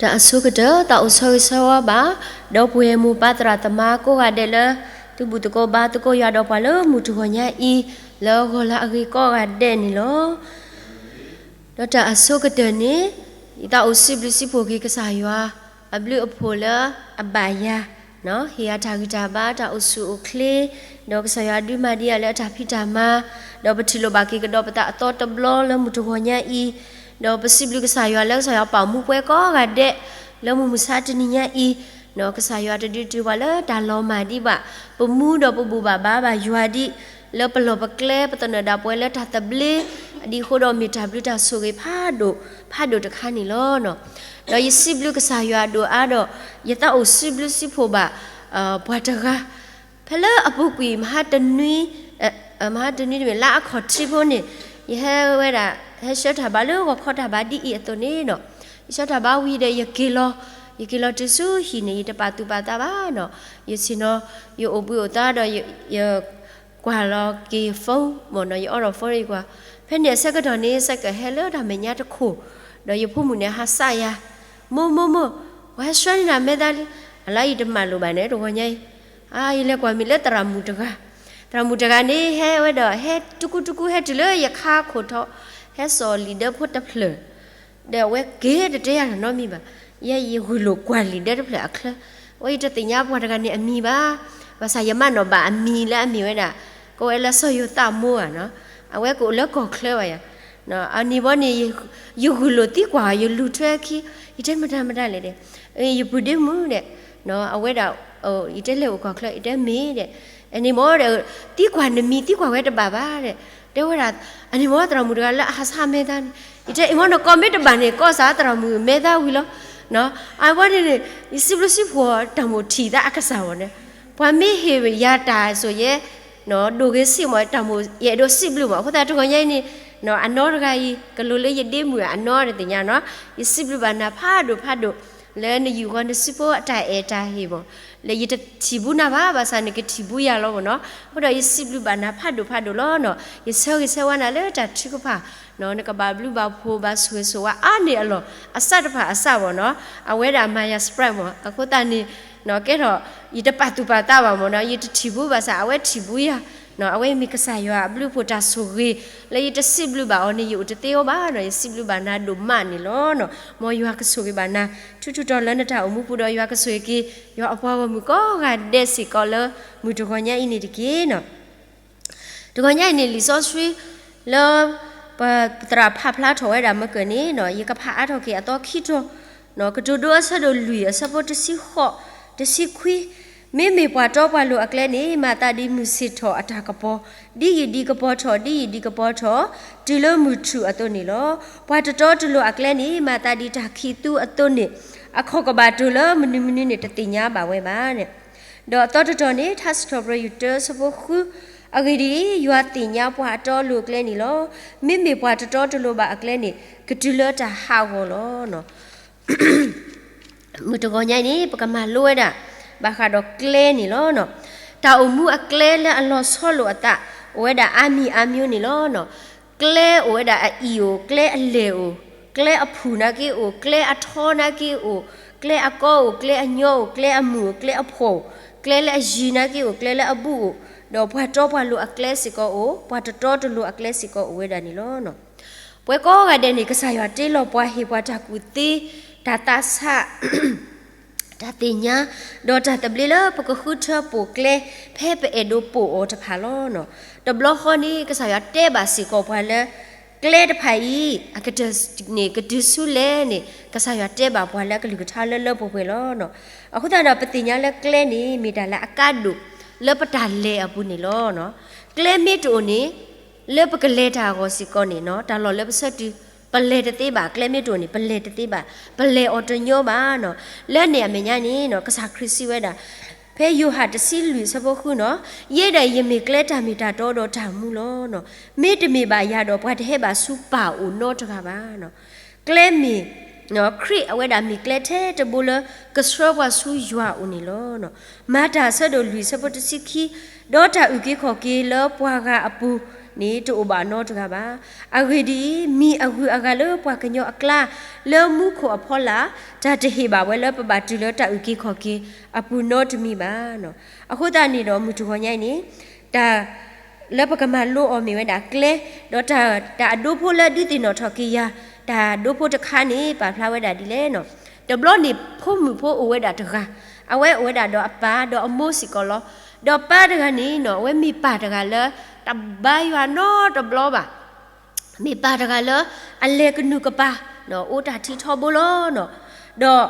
တၢ်အဆိကတၢၢ် သးအိၣ်ဆၢဂ့ၤဆၢဝါဘၣ် ဒီပုၢ်ဝဲၢ်မိၢ်ပၢ်သရၣ်သမါကိးဂၤဒဲးလၢ သုဘူၣ်သကိးဘါသကိးယွၤဒီးပှၤလၢမုၢ်တဂီၤညါအံၤ လၢဂီၤလၢအဂ့ၤကိးဂၤဒဲးန့ၣ်လီၤ. ဒီးတၢ်အဆိကတၢၢ်န့ၣ် ယသးအိၣ်စံးဘျုးစံးဖှိၣ်က့ၤကစၢ်ယွၤ အဘျုးအဖှိၣ်လၢအဘၣ်ယၤ ဟ့ၣ်ယၤတၢ်ဂံၢ်တၢ်ဘါ တၢ်အိၣ်ဆူၣ်အိၣ်ချ့, ဒီးကစၢ်ယွၤဒုးမၤဒံးယၤလၢအတၢ်ဖံးတၢ်မၤ, ဒီးပထံၣ်လိာ်ဘၣ်က့ၤကဒီးပသးအသီတဘျီလၢမုၢ်တဂီၤညါအံၤ, ဒီးပစံးဘျုးကစၢ်ယွၤလၢကစၢ်ယွၤပာ်မူပှဲၤကိးဂၤဒဲး လၢမုၢ်မဆါတနံၤညါအံၤ, ကစၢ်ယွၤတဒုးတုၤပှၤလၢတၢ်လီၤမၢ်ဒံးဘၣ်, ပမူဒီးပဘူၣ်ဘၣ်ဘါဘၣ်ယွၤဒံး လၢပလီၢ်ပကျဲ ပသနၢၣ်ဒၣ်ပှဲၤလၢတၢ်သဘျ့, အဒံးအဃိဒီးမ့ၢ်တၢ်ဘျုးတၢ်ဆိၣ်ဂ့ၤဖးဒိၣ် ဖးဒိၣ်တခါန့ၣ်လီၤ. ဒီးယစံးဘျုးကစၢ်ယွၤဒိၣ်အါဒီး ယသးအိၣ်စံးဘျုးစံးဖှိၣ်ဘၣ် ပှၤတဂၤ ဖဲလၢအပူၤကွံာ် မဟါတနွံ, မဟါတနွံတမ့ၢ်လါအခီၣ်ထံးဖိန့ၣ်, ယဟဲဝဲဒၣ် ဟဲဆှၢတၢ်ဘါလၢဂီၤခီတၢ်ဘါဒ်အံၤအသိးန့ၣ်ဒီး, ယဆှၢတၢ်ဘါဝံၤဒီးယက့ၤလီၤ, ယက့ၤလီၤတုၤဆူဟံၣ်န့ၣ် ယတပာ်သူၣ်ပာ်သးဘၣ်နီၤ, ယဆ့ၣ်နီၤ, ယအိၣ်ဘှံးအိၣ်သါဒီး ယ ကွၢ်လီၤက့ၤ phone မ့ၢ်နီၤ, ယအိးထီၣ် phone ယကွၢ်, ဖဲန့ၣ်အဆၢကတီၢ်န့ၣ် စဲးကဲးဟဲလၢတၢ်မဲာ်ညါတခိၣ်, ဒီးယဖိမုၣ်န့ၣ်ဟးစးယၤ, မိၢ်မိၢ်မိၢ်, ပှၤဟဲဆှၢန့ၢ်နၤမဲာ်သၣ်လံ, အလါယတမၤလိာ်ဘၣ်န့ၣ် တဂီၤညါအံၤ, ယလဲၤကွၢ်မ့ၢ်လၢသရၣ်မုၣ်တဂၤ, သရၣ်မုၣ်တဂၤန့ၣ် ဟဲဝဲဒီးဟဲတကူတကူဟဲတုၤလၢယခါခိၣ်ထီ, ဟဲစိာ်လံာ်ဒၢဖိတဖျၢၣ် ဒီးအဝဲက့ၤတတဲယၤနီတမံၤဘၣ်, ယဲယဂုာ်လိာ်ကွၢ်လံာ်ဒၢတဖျၢၣ်အချၢ, အဝဲယတသ့ၣ်ညါပှၤတဂၤန့ၣ်အမံၤဘၣ်, ဘၣ်ဆၣ်ယမၤနီၣ်ဘၣ်အမံၤလၢအမ့ၢ်ဝဲဒၣ်, ကိးဝဲလၢစီၤယိၤသးမိၢ်ဧါနီၤ, အဝဲကအိၣ်လၢကီၢ်ချၢဘၣ်ယၤ, အန့ၣ်ဘီန့ၣ်, ယဂုာ်လိာ်သံကွၢ် ယလူၤထွဲခံ, ယတဲမတၤမတၤလဲၣ်ဒီး, ယပုၢ်ဒ့မုၣ်ဒီး, အဝဲဒၣ်, ယတဲလဲၤအိၣ်ကီၢ်ချၢ ယတဲမ့ၢ်ဒီး, အန့ၣ်ဘီဒီး, သံကွၢ်နမံၤသံကွၢ်ဝဲတဘၣ်ဘၣ်ဒီး, တဲဝဲဒၣ်, အန့ၣ်ဘီသရၣ်မုၣ်တဂၤလၢအဟးဆါမဲာ်သၣ်န့ၣ်, ယတဲအ့ၣ်မ့ၢ်နကီၢ်မ့ၢ်တဘၣ်န့ၣ် ကီၢ်စးသရၣ်မုၣ်မဲာ်သၣ်ဝံၤလီၤ, အဝဲန့ၣ်န့ၣ်, ယစံးဘျုးစံးဖှိၣ်တၢ်မိၣ်ထံၣ်သးအကစၢ်ဝဲန့ၣ်, ပှၤမ့ၢ်ဟ့ၣ်ယၤတၢ်စိၤယဲ, ဒိၣ်ဂ့ၤဆံးမးတၢ်မိၣ်ယအဲၣ်ဒိးစံးဘျုးမး အဃိသတးတဂီၤညါအံၤန့ၣ်, အနီၢ်တဂၤအံၤ ကလိၤလၢယဒ့မုၣ်အနီၢ်တသ့ၣ်ညါနီၤ, ယစံးဘျုးဘၣ်နၤဖးဒိၣ်ဖးဒိၣ်, လၢနယုၢ်ဃီနစုဖိအတၢ်အဲၣ်တၢ်ဟ့ၣ်မး, လၢယတထံၣ်ဘူးနၤဘၣ် ဘၣ်ဆၣ်နကထံၣ်ဘူးယၤလီၤမးနီၤ, အဃိဒီးယစံးဘျုးဘၣ်နၤဖးဒိၣ်ဖးဒိၣ်လီၤနီၤ, ယဆၢဂ့ၤဆၢဝါနၤလၢတၢ်ထုကဖၣ်, နကဘၣ်ဘျုးဘၣ်ဖှိၣ်ဘၣ်ဆိၣ်ဂ့ၤဆိၣ်ဝါအါန့ၢ်အလီၢ် အစးတဖၣ်အစးမးနီၤ, အဝဲဒၣ်မၤယၤ surprise မး အဃိသတးန့ၣ်, ကဲထီၣ်, ယတပာ်သူၣ်ပာ်သးဘၣ်မးနီၤ, ယတထံၣ်ဘူးဘၣ်ဆၣ် အဝဲထံၣ်ဘူးယၤ, အဝဲမ့ၢ်ကစၢ်ယွၤအဘျုးအဖှိၣ်တၢ်ဆိၣ်ဂ့ၤ, လၢယတစံးဘျုးဘၣ်အီၤန့ၣ် ယအိၣ်တသ့အီၤဘၣ်နီၤ, ယစံးဘျုးဘၣ်နၤဒိၣ်မးန့ၣ်လီၤနီၤ, မ်ယွၤကဆိၣ်ဂ့ၤဘၣ်နၤ, ထူးထူးတီၤလၢနတၢ်အိၣ်မူပူၤဒီး ယွၤကဆိၣ်ဂ့ၤက့ၤ, ယွၤအပှၤဂီၢ်မုၢ်ကိးဂၤဒဲးစ့ၢ်ကီးလၢ မုၢ်တဂီၤညါအံၤန့ၣ်တက့ၢ်နီၤ. တဂီၤညါအံၤန့ၣ် လံာ်စီဆှံလၢ ပသရၣ်ဖးဖျါထီၣ်ဝဲဒၣ်မ့ၢ်ကၢၢ်န့ၣ်, ယကဖးအါထီၣ်က့ၤအသီခံတီၤ, ကတိၤဒိအဆၢဒိၣ်လွံၢ်အဆၢဖိတဆံဃိး, တဆံခွံ, မ့မ့ၢ်ပှၤတီပှၤလိၤအကျဲန့ၣ် မၤသးဒ်မုၢ်ဆ့ၣ်ထီၣ်အတၢ်ကပီၤ, ဒ်ယံာ်ဒ်ကပီၤထီၣ် ဒ်ယံာ်ဒ်ကပီၤထီၣ်, တုၤလၢမုၢ်ထူၣ်အသိးန့ၣ်လီၤ. ပှၤတတီတလိၤအကျဲန့ၣ် မၤသးဒ်တၢ်ခံးသူအသိးန့ၣ်, အခီၣ်ကဘၣ်တိၤလၢမနုၤမနုၤန့ၣ် တသ့ၣ်ညါဘၣ်ဝဲဘၣ်န့ၣ် ဒီးအသီတတီၤန့ၣ် ထါစံးထီၣ်ပတြၢၤ ယုၢ်တၢ ဆၢဖိဃု, အဂ့ၢ်ဒ်အံၤ, ယွၤသ့ၣ်ညါပှၤအတီအလိၤအကျဲန့ၣ်လီၤ. မ့မ့ၢ်ပှၤတတီတလိၤဘၣ်အကျဲန့ၣ် ကတုၤလၢတၢ်ဟးဂီၤလီၤ. မုၢ်တဂီၤညါအံၤန့ၣ် ပကမၤလိဝဲဒၣ် ဘၣ်ဃးဒီးကျဲန့ၣ်လီၤ. တၢ်အိၣ်မူအကျဲလၢအလီၤဆီလိာ်အသး အိၣ်ဝဲဒၣ်အါမံၤအါမံၤန့ၣ်လီၤ. ကျဲအိၣ်ဝဲဒၣ်အအံၣ်အိၣ်, ကျဲအလဲၢ်အိၣ်, ကျဲအဖုၣ်နာ်က့အိၣ်, ကျဲအထီနာ်က့အိၣ်, ကျဲအကီအိၣ်, ကျဲအညီအိၣ်, ကျဲအမုၢ်အိၣ်, ကျဲအဖှီၣ်အိၣ်, ကျဲလၢအယံၤနာ်က့အိၣ်, ကျဲလၢအဘူးအိၣ်, ဒီးပှၤတီပှၤလိၤအကျဲစ့ၢ်ကီးအိၣ်, ပှၤတတီတလိၤအကျဲစ့ၢ်ကီးအိၣ်ဝဲဒၣ်န့ၣ်လီၤ. ပဝဲကိးဂၤဒဲးန့ၣ် ကစၢ်ယွၤတ့လီၤပှၤ ဟ့ၣ်ပှၤတၢ်ကူၣ်သ့, တၢ်သးဆး, တၢ်သ့ၣ်ညါ, ဒီးတၢ်သဘျ့လၢပကဃုထၢပိာ်ကျဲ ဖဲပအဲၣ်ဒိးပိာ်အီၤတဖၣ်လီၤ. တဘျီဃီန့ၣ် ကစၢ်ယွၤတဲဘၣ်စ့ၢ်ကီးပှၤလၢ ကျဲတဖၣ်အံၤ အကတၢၢ်န့ၣ် ကတုၤဆူလဲၣ်န့ၣ် ကစၢ်ယွၤတဲဘၣ်ပှၤလၢအကလုၢ်ကထါလၢလၢပှဲၤပှဲၤလီၤ. အဃိသတးဒီး ပသ့ၣ်ညါလၢကျဲန့ၣ် မ့ၢ်တၢ်လၢအကါဒိၣ် လၢပတၢ်လဲၤအပူၤန့ၣ်လီၤ. ကျဲမ့ၢ်တအိၣ်န့ၣ် လၢပကလဲၤတၢ်အဂီၢ်စ့ၢ်ကီးန့ၣ် တၢ်လီၢ်လၢပဆၢတုၤ ပလဲၤတသ့ဘၣ်. ကျဲမ့ၢ်တအိၣ်န့ၣ် ပလဲၤတသ့ဘၣ်, ပလဲၤအီၤတညီဘၣ်နီၤ. လၢန့ၣ်အမဲာ်ညါန့ၣ် ကစၢ်ခရံာ်စံးဝဲဒၣ် ဖဲယိၤဟၣ်တဆံလွံၢ်အဆၢဖိဃုနီၤ, ယဲဒၣ်အံၤ ယမ့ၢ်ကျဲတၢ်မ့ၢ်တၢ်တီဒီးတၢ်မူလီၤ. မ့တမ့ၢ်ဘၣ်ယၤဒီး ပှၤတဟဲဘၣ်ဆူပၢ်အအိၣ်နီတဂၤဘၣ်. ကျဲမ့ၢ် ခရံာ်အဝဲဒၣ်မ့ၢ်ကျဲထဲတဘိလၢကဆှၢပှၤဆူယွၤအအိၣ်န့ၣ်လီၤ. မၤတၢ်အဆၢဒိၣ်လွံၢ်အဆၢဖိတဆံခံ, ဒီးတၢ်အုၣ်က့ၤခီၣ်က့ၤလၢပှၤဂၤအပူၤ န့ၣ်တအိၣ်ဘၣ်နီတဂၤဘၣ်. အဂ့ၢ်ဒ်အံၤ, မံၤအဂုၤအဂၤလၢပှၤကညီအကျါ, လၢမူခိၣ်အဖီလာ်, တၢ်တဟ့ၣ်ဘၣ်ဝဲလၢပဘၣ်တုၤလၢတၢ်အုၣ်က့ၤခီၣ်က့ၤအပူၤနီတမံၤဘၣ်. အဃိသတးန့ၣ်ဒီး မုၢ်တဂီၤညါအံၤန့ၣ်, တၢ်လၢပကမၤလိအီၤမ့ၢ်ဝဲဒၣ်ကျဲ, ဒီးတၢ်အဒိဖိလၢဒုးသ့ၣ်နီၣ်ထီၣ်က့ၤယၤ, တၢ်ဒိဖိတခါန့ၣ် ပာ်ဖျါဝဲဒၣ်ဒ်လဲၣ်န့ၣ်, တဘျီန့ၣ် ဖိမုၣ်ဖိအိၣ်ဝဲဒၣ်တဂၤ, အဝဲအိၣ်ဝဲဒၣ်ဒီးအပၢ်ဒီးအမိၢ်စ့ၢ်ကီးလီၤ. ဒီးပၢ်တဂၤန့ၣ်န့ၣ် အဝဲမ့ၢ်ပၢ်တဂၤလၢ တဘါယွၤနီတဘျီဘၣ်. မ့ၢ်ပၢ်တဂၤလၢ အလဲၤကနူၤကပၤ, အိၣ်တၢ်ထံထီဘိလီၤန့ၣ်. ဒီး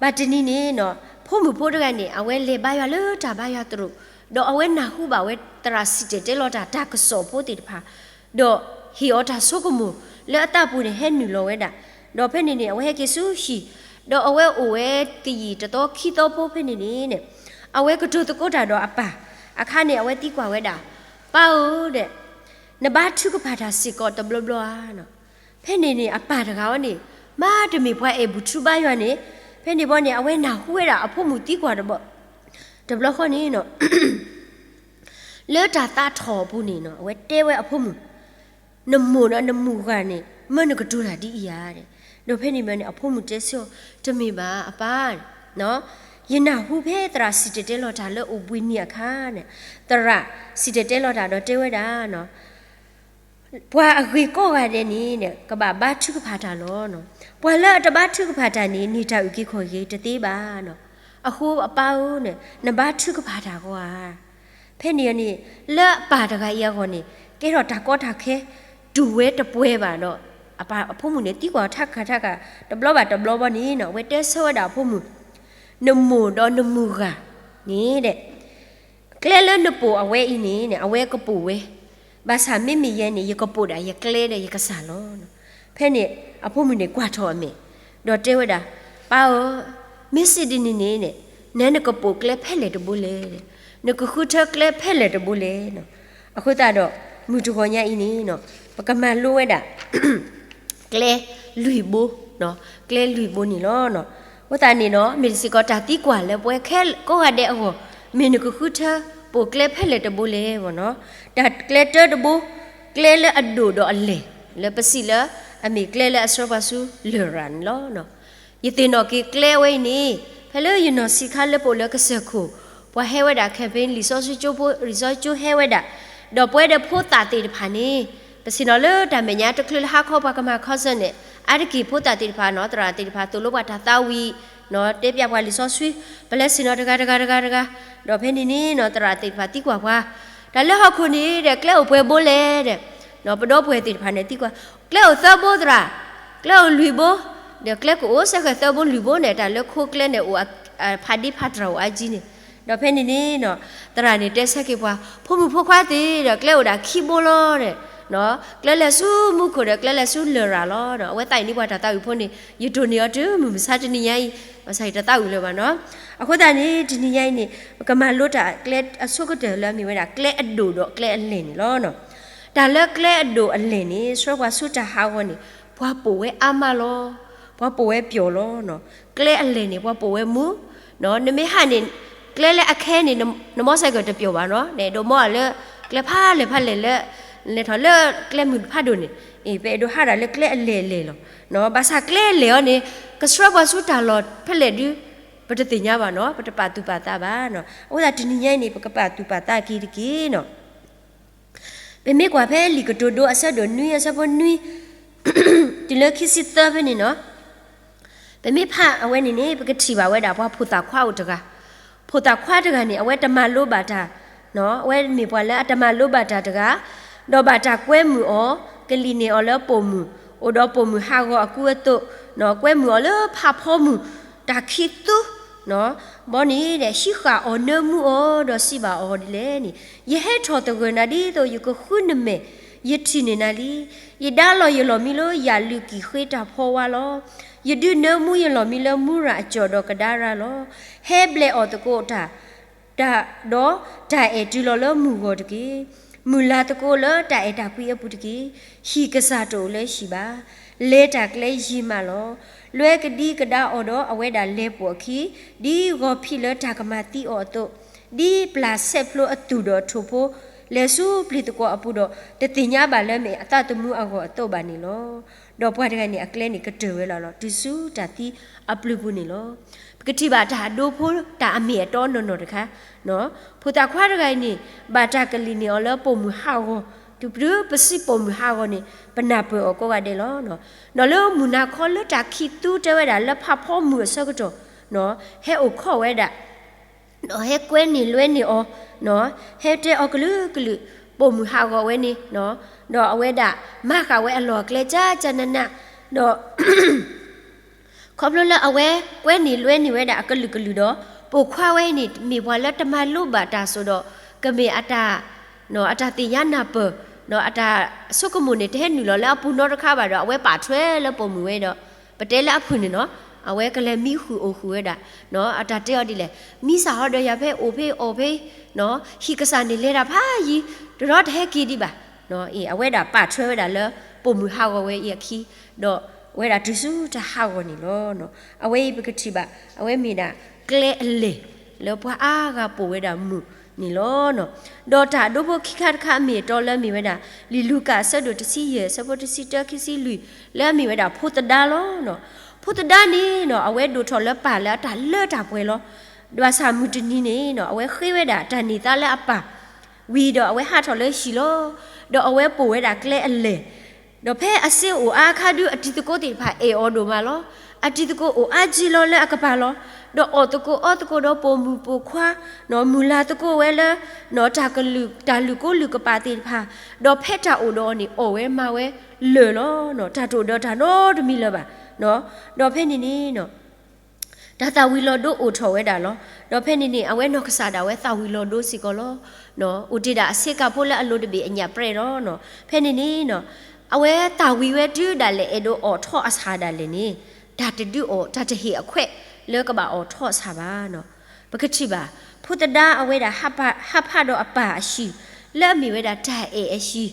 ဘၣ်တနံၤန့ၣ်န့ၣ် ဖိမုၣ်ဖိတဂၤန့ၣ် အဝဲလဲၤဘါယွၤလၢတၢ်ဘါယွၤသရိာ်, ဒီးအဝဲနၢ်ဟူဘၣ်ဝဲသရၣ်စံၣ်တဲၤတဲလီၤတၢ် တၢ်ကစီၣ်ဖိသ့ၣ်တဖၣ်, ဒီးဟ့ၣ်အီၤတၢ်ဆိကမိၣ်လၢအသးပူၤန့ၣ် ဟဲနုာ်လီၤဝဲဒၣ်. ဒီးဖဲန့ၣ်န့ၣ် အဝဲဟဲက့ၤဆူဟံၣ်, ဒီးအဝဲအိၣ်ဝဲကယံာ်တသီခံသီဖိဖဲန့ၣ်န့ၣ်န့ၣ်, အဝဲကတိၤသကိးတၢ်ဒီးအပၢ်, အခါန့ၣ် အဝဲသံကွၢ်ဝဲဒၣ်, ပၢ်ဧၢဒီး နဘါထုကဖၣ်တၢ်စ့ၢ်ကီးတဘျီဘျီဧါန့ၣ်. ဖဲန့ၣ်န့ၣ် အပၢ်တဂၤအံၤန့ၣ် မ့တမ့ၢ်ပှၤအဲၣ်ဘူၣ်ထူဘါယွၤန့ၣ်, ဖဲန့ၣ်ဘီန့ၣ် အဝဲနၢ်ဟူဝဲဒၣ်အဖိမုၣ်သံကွၢ်တဘျီ, တဘျီဃီန့ၣ်န့ၣ် လၢတၢ်သးထီၣ်အပူၤန့ၣ်န့ၣ် အဝဲတဲဝဲအဖိမုၣ်, နမိၢ်ဒီးနမုၢ်ဂၤန့ၣ် မၢနကတိၤတၢ်ဒ်အံၤဧါ. ဒီးဖဲန့ၣ်ဘီန့ၣ် အဖိမုၣ်တဲဆၢအီၤ, တမ့ၢ်ဘၣ်အပၢ်, ယနၢ်ဟူဖဲသရၣ်စံၣ်တဲၤတဲလီၤတၢ်လၢအိၣ်ဘှံးနံၤအခါန့ၣ်, သရၣ်စံၣ်တဲၤတဲလီၤတၢ်ဒီးတဲဝဲဒၣ်, ပှၤအဂ့ၤကိးဂၤဒဲးန့ၣ် ကဘၣ်ဘါထုကဖၣ်တၢ်လီၤ. ပှၤလၢအတဘါထုကဖၣ်တၢ်န့ၣ် န့ၢ်တၢ်အုၣ်က့ၤခီၣ်က့ၤတသ့ဘၣ်. အဃိအပၢ်ဧၢန့ၣ် နဘါထုကဖၣ်တၢ်ဂီၢ်ဧါ. ဖဲန့ၣ်န့ၣ် လၢအပၢ်တဂၤအံၤအဂီၢ်န့ၣ် ကဲထီၣ်တၢ်ကီတၢ်ခဲ တူၢ်ဝဲတပှဲၤဘၣ်ဒီး အပၢ်အဖိမုၣ်န့ၣ် သံကွၢ်ထးခးထးခး တဘျီဘၣ်တဘျီဘီန့ၣ် အဝဲတဲဆၢဝဲဒၣ်အဖိမုၣ်, နမိၢ်ဒီးနမုၢ်ဂၤန့ၣ် ကျဲလၢနပိာ်အဝဲအံၤန့ၣ် အဝဲကပိာ်ဝဲ, ဘၣ်ဆၣ်မ့မ့ၢ်ယဲန့ၣ် ယကပိာ်ဒၣ်ယကျဲဒီးယကစၢ်လီၤ. ဖဲန့ၣ် အဖိမုၣ်န့ၣ်ကွၢ်ထီၣ်အမဲာ် ဒီးတဲဝဲဒၣ်, ပၢ်ဧၢ, မ့ၢ်စံးဒ်န့ၣ်န့ၣ် နဲနကပိာ်ကျဲဖဲလဲၣ်တဘိလဲၣ်, နကဃုထၢကျဲဖဲလဲၣ်တဘိလဲၣ်. အဃိသတးဒီး မုၢ်တဂီၤညါအံၤန့ၣ် ပကမၤလိဝဲဒၣ် ကျဲလွံၢ်ဘိ, ကျဲလွံၢ်ဘိန့ၣ်လီၤ. အဃိသတးန့ၣ်ဒီး မ့ၢ်စ့ၢ်ကီးတၢ်သံကွၢ်လၢပဝဲခဲကိးဂၤဒဲးအဂီၢ်, မ့ၢ်နကဃုထၢပိာ်ကျဲဖဲလဲၣ်တဘိလဲၣ်. တၢ်ကျဲတၢတဘိ, ကျဲလၢအဒိၣ်ဒီးအလဲၢ်, လၢပစံးလၢ အမ့ၢ်ကျဲလၢအဆှၢပှၤဆူလရာ်န့ၣ်လီၤ. ယသ့ၣ်နီၣ်က့ၤကျဲအဝဲအံၤန့ၣ် ဖဲလၢယနီၢ်ဆံးခါလၢပအိၣ်လၢကစၢၢ်ခိၣ်, ပှၤဟဲဝဲဒၣ် campaign လံာ်စီဆှံကၠိဖိ, လံာ်စီဆှံကၠိဟဲဝဲဒၣ်, ဒီးပဝဲဒီးဖိသၣ်သ့ၣ်တဖၣ်န့ၣ် ပဆ့ၣ်နီၤလၢတၢ်မဲာ်ညါတချုးလၢဟါခီပှၤကမၤခီဆၢန့ၣ်, အါတက့ၢ်ဖိသၣ်သ့ၣ်တဖၣ်န့ၣ် သရၣ်သ့ၣ်တဖၣ်သိၣ်လိပှၤတၢ်သးဝံၣ်, တဲပျးပှၤလံာ်စီဆှံ, ပလဲၤဆ့ၣ်နီၤတဂၤတဂၤတဂၤတဂၤ, ဒီးဖဲန့ၣ်န့ၣ် သရၣ်သ့ၣ်တဖၣ်သံကွၢ်ပှၤ, တၢ်လၢဟီၣ်ခိၣ်န့ၣ်ဒီး ကျဲအိၣ်ပှဲၤဘိလဲၣ်ဒီး, ပဒီပုၢ်ဝဲၢ်သ့ၣ်တဖၣ်န့ၣ်သံကွၢ်, ကျဲအိၣ်သၢဘိသရၣ်, ကျဲအိၣ်လွံၢ်ဘိ, ဒီးကျဲကအိၣ်စဲဃဲၤသၢဘိလွံၢ်ဘိန့ၣ် တၢ်လၢခိကျဲန့ၣ်အိၣ် ဖးဒံဖးတြၢ်အိၣ်အါကံန့ၣ်, ဒီးဖဲန့ၣ်န့ၣ် သရၣ်န့ၣ်တဲဆၢက့ၤပှၤ, ဖိမုၣ်ဖိခွါသ့ၣ်ဒီး ကျဲအိၣ်ဒၣ်ခံဘိလီၤဒီး, ကျဲလဲၤဆူမူခိၣ်ဒီး ကျဲလဲၤဆူလရာ်လီၤ. အဝဲသးအံၤန့ၣ်ပှၤတၢ်သးဝံၣ်ဖိန့ၣ် ယတိၢ်န့ၢ်အီၤတုၤမုၢ်မဆါတနံၤညါအံၤ, ဘၣ်ဆၣ်ယတသးဝံၣ်လၢၤဘၣ်နီၤ. အဃိသတးန့ၣ် တနံၤညါအံၤန့ၣ် ပကမၤလိတၢ်ကျဲအဆိကတၢၢ်လၢအမ့ၢ်ဝဲဒၣ် ကျဲအဒိၣ်ဒီးကျဲအလဲၢ်န့ၣ်လီၤ. တၢ်လၢကျဲအဒိၣ်အလဲၢ်န့ၣ် ဆှၢပှၤဆူတၢ်ဟးဂီၤန့ၣ် ပှၤပိာ်ဝဲအါမးလီၤ. ပှၤပိာ်ဝဲပျီလီၤ. ကျဲအလဲၢ်န့ၣ် ပှၤပိာ်ဝဲမုာ်, နမ့ၢ်ဟးန့ၣ် ကျဲလၢအခဲန့ၣ် နမီၢ်စဲးကတပျီဘၣ်နီၤ, နအဲၣ်ဒိးမီၢ်လၢ ကျဲဖးလဲၢ်ဖးလဲၢ်လၢ လဲၤထီၣ်လၢကျဲမုၢ်ဖးဒိၣ်န့ၣ်, ပအဲၣ်ဒိးဟးဒၣ်လၢကျဲအလဲၢ်အလဲၢ်လီၤ. ဘၣ်ဆၣ်ကျဲအလဲၢ်အံၤန့ၣ် ကဆှၢပှၤဆူတၢ်လီၢ်ဖဲလဲၣ်ဒု ပတသ့ၣ်ညါဘၣ်နီၤ, ပတပာ်သူၣ်ပာ်သးဘၣ်နီၤ. အဃိသတးတနံၤညါအံၤန့ၣ် ပကပာ်သူၣ်ပာ်သးက့ၤတက့ၢ်နီၤ. ပမ့ၢ်ကွၢ်ဖဲလံာ်ကတိၤဒိအဆၢဒိၣ်နွံ အဆၢဖိနွံ တုၤလၢခံဆံသၢဖဲန့ၣ်နီၤ, ပမ့ၢ်ဖးအဝဲန့ၣ်န့ၣ် ပကထံၣ်ဘၣ်ဝဲဒၣ်ပှၤဖိသၣ်ခွါအိၣ်တဂၤ, ဖိသၣ်ခွါတဂၤန့ၣ် အဝဲတမၤလိဘၣ်တၢ်, အဝဲမ့ၢ်ပှၤလၢအတမၤလိဘၣ်တၢ်တဂၤ, ဒီးဘၣ်တၢ်ကွဲမုာ်အီၤ, ကလံၣ်န့ၢ်အီၤလၢပိာ်မုၣ်, အိၣ်ဒီးပိာ်မုၣ်ဟးဂီၤအကူအသိး, ကွဲမုာ်အီၤလၢဖးဖီမုၢ်, တၢ်ခံးသူ ဘီန့ၣ်ဒီး ဟံးဃာ်အီၤနၢမူအီၤ ဒီးစံးဘၣ်အီၤဒ်လဲၣ်န့ၣ်, ယဟဲထီၣ်သဂၢၢ်နၤ ဒ်သိးယကဃုနမဲာ်, ယထံၣ်န့ၢ်နၤလံ. ယဒါလီၤယလီၢ်မံလၢယၣ်လုၢ်ကံၢ်ဃ့တၢ်ဖီဝါလီၤ. ယဒုးနၢမူယလီၢ်မံလၢမူရၣ်အကၠီၣ်ဒီးကဒါရၢ်လီၤ. ဟဲဘျဲးအီၣ်သကိးတၢ် တၢ်, ဒီးတၢ်အဲၣ်တုၤလီၤလၢမုၢ်ဂီၢ်တက့ၢ်. မုၢ်လၢ်သကိးလၢတၢ်အဲၣ်တၢ်ကွံအပူၤတက့ၢ်. ဟံၣ်ကစၢ်တအိၣ်လၢဟံၣ်ဘၣ်. လဲၤတၢ်ကျဲယံာ်မးလီၤ. လွဲကဒံကဒါအီၤဒီးအဝဲဒၣ်လဲၤပိာ်အခံ, ဒ်ဂီၤဖံးလၢတၢ်ကမၤသံအီၤအသိး, ဒ်ပျၢ်ဆဲးဖျိအသူၣ်ဒီးထိၣ်ဖိ လဲၤဆူပျံၤသကွီၤအပူၤဒီး တသ့ၣ်ညါဘၣ်လၢမ့ၢ်အသးသမူအဂီၢ်အသိးဘၣ်န့ၣ်လီၤ. ဒီးပှၤတဂၤန့ၣ် အကျဲန့ၣ်ကတၢၢ်ဝဲလီၤလီၤ တုၤဆူတၢ်သံအပျုၤပူၤန့ၣ်လီၤ. ပကထံၣ်ဘၣ်တၢ်ဒိဖိတၢ်အမ့ၢ်အတီနီၢ်နီၢ်တခါ, ဖိသၣ်ခွါတဂၤအံၤန့ၣ် ဘၣ်တၢ်ကလံၣ်န့ၢ်အီၤလၢပိာ်မုၣ်ဟးဂီၤ, တုၤပတုၤပစံးပိာ်မုၣ်ဟးဂီၤန့ၣ် ပနၢ်ပၢၢ်အီၤကိးဂၤဒဲးလီၤ. ဒီးလၢမုၢ်နၤခီလၢတၢ်ခံးသူတဲဝဲဒၣ်လၢဖးဖီမုၢ်အဆၢကတီၢ်, ဟဲအိၣ်ခိးဝဲဒၣ် ဒီးဟဲကွဲန့ၢ်လွဲန့ၢ်အီၤ, ဟဲတဲအီၤကလုာ်ကလုာ် ပိာ်မုၣ်ဟးဂီၤဝဲန့ၣ်, ဒီးအဝဲဒၣ် မၤဃာ်ဝဲအလီၢ်အကျဲကၠၢကၠၢနးနး, ဒီး ခီဖျိလၢအဝဲကွဲန့ၢ်လွဲန့ၢ်ဝဲဒၣ်အကလုာ်ကလုာ်ဒီး ပိာ်ခွါဝဲအံၤန့ၣ် မ့ၢ်ပှၤလၢတမၤလိဘၣ်တၢ်စိၤဒီး ကမ့ၢ်အတၢ် အတၢ်သ့ၣ်ညါနၢ်ပၢၢ်, အတၢ်ဆိကမိၣ်န့ၣ် တဟဲနုာ်လီၤလၢအပူၤနီတခါဘၣ်ဒီး အဝဲပာ်ထွဲလၢပိာ်မုၣ်ဝဲဒီး ပတဲလၢအဖုၣ်န့ၣ်နီၤ, အဝဲကလဲၤမံဃုာ်အိၣ်ဃုာ်ဝဲဒၣ်, အတၢ်တဲအီၤဒ်လဲၣ်, မံစၢ်ဟီဒီးယၤဖဲအိၣ်ဖဲအီၣ်ဖဲ ဟံၣ်ကစၢ်န့ၣ်လဲၤတၢ်ဖးယံၤ, တရီတဟဲက့ၤဒံးဘၣ်, အဝဲဒၣ်ပာ်ထွဲဝဲဒၣ်လၢပိာ်မုၣ်ဟးဂီၤဝဲအံၤအခံ, ဒီးအဝဲဒၣ်တုၤဆူတၢ်ဟးဂီၤန့ၣ်လီၤ. အဝဲအံၤပကထံၣ်ဘၣ် အဝဲမ့ၢ်ဒၣ်ကျဲအလဲၢ် လၢပှၤအါဂၤပိာ်ဝဲဒၣ်မုၢ်န့ၣ်လီၤ. ဒီးတၢ်ဒိဖိခံခါတခါအမ့ၢ်အတီလၢအမ့ၢ်ဝဲဒၣ် လံာ်လူၤကၣ်အဆၢဒိၣ်တဆံယဲၢ် အဆၢဖိတဆံတၢခံဆံလွံၢ် လၢအမ့ၢ်ဝဲဒၣ်ဖိသဒါလီၤ. ဖိသဒါန့ၣ်နီၤ အဝဲဒိၣ်ထီၣ်လၢပၢ်လၢအတၢ်လၢတၢ်ပှဲၤလီၤ. ဘၣ်ဆၣ်မုၢ်တနံၤန့ၣ်နီၤ အဝဲဃ့ဝဲဒၣ်တၢ်န့ၢ်သါလၢအပၢ် ဝံၤဒီးအဝဲဟးထီၣ်လၢဟံၣ်လီၤ. ဒီးအဝဲပိာ်ဝဲဒၣ်ကျဲအလဲၢ် ဒီးဖဲအစ့အိၣ်အါအခါဒု အတံၤသကိးသ့ၣ်တဖၣ်အဲၣ်အီၤဒိၣ်မးလီၤ. အတံၤသကိးအိၣ်အါကံလီၤလၢအကပၤလီၤ. ဒီးအီၣ်သကိးအီသကိးဒီးပိာ်မုၣ်ပိာ်ခွါ, မုၢ်လၢ်သကိးဝဲလၢ တၢ်ကလုာ် တၢ်လုၢ်ကိးလုၢ်ကပာ်သ့ၣ်တဖၣ်, ဒီးဖဲတၢ်အိၣ်ဒီးအီၤန့ၣ် အီၣ်ဝဲမၤဝဲလၢာ်လီၤ. တၢ်တအိၣ်ဒီးတၢ်နီတမံၤလၢၤဘၣ်. ဒီးဖဲန့ၣ်န့ၣ် တၢ်သၣ်ဝံၤလီၤဒိအိၣ်ထီၣ်ဝဲဒၣ်လီၤ. ဒီးဖဲန့ၣ်န့ၣ် အဝဲနီၢ်ကစၢ်ဒၣ်ဝဲသၣ်ဝံၤလီၤဒိစ့ၢ်ကီးလီၤ. အိၣ်တ့ၢ်ဒၣ်အဆ့ကၤဖိလၢအလိၤတဘ့ၣ်အညၣ်ပြဲၣ်လီၤ. ဖဲန့ၣ်န့ၣ် အဝဲသၣ်ဝံၤဝဲတုၤဒၣ်လဲာ်အဲၣ်ဒိးအီၣ်ထီၣ်အဆၣ်ဒၣ်လဲာ်န့ၣ် တၢ်တဒုးအီၣ် တၢ်တဟ့ၣ်အခွဲးလၢကဘၣ်အီၣ်ထီၣ်ဆၣ်ဘၣ်. ပကထံၣ်ဘၣ် ဖိသဒါအဝဲဒၣ် ဟးဖးဒီးအပၢ်အဟံၣ် လၢအမ့ၢ်ဝဲဒၣ်တၢ်အဲၣ်အဟံၣ်,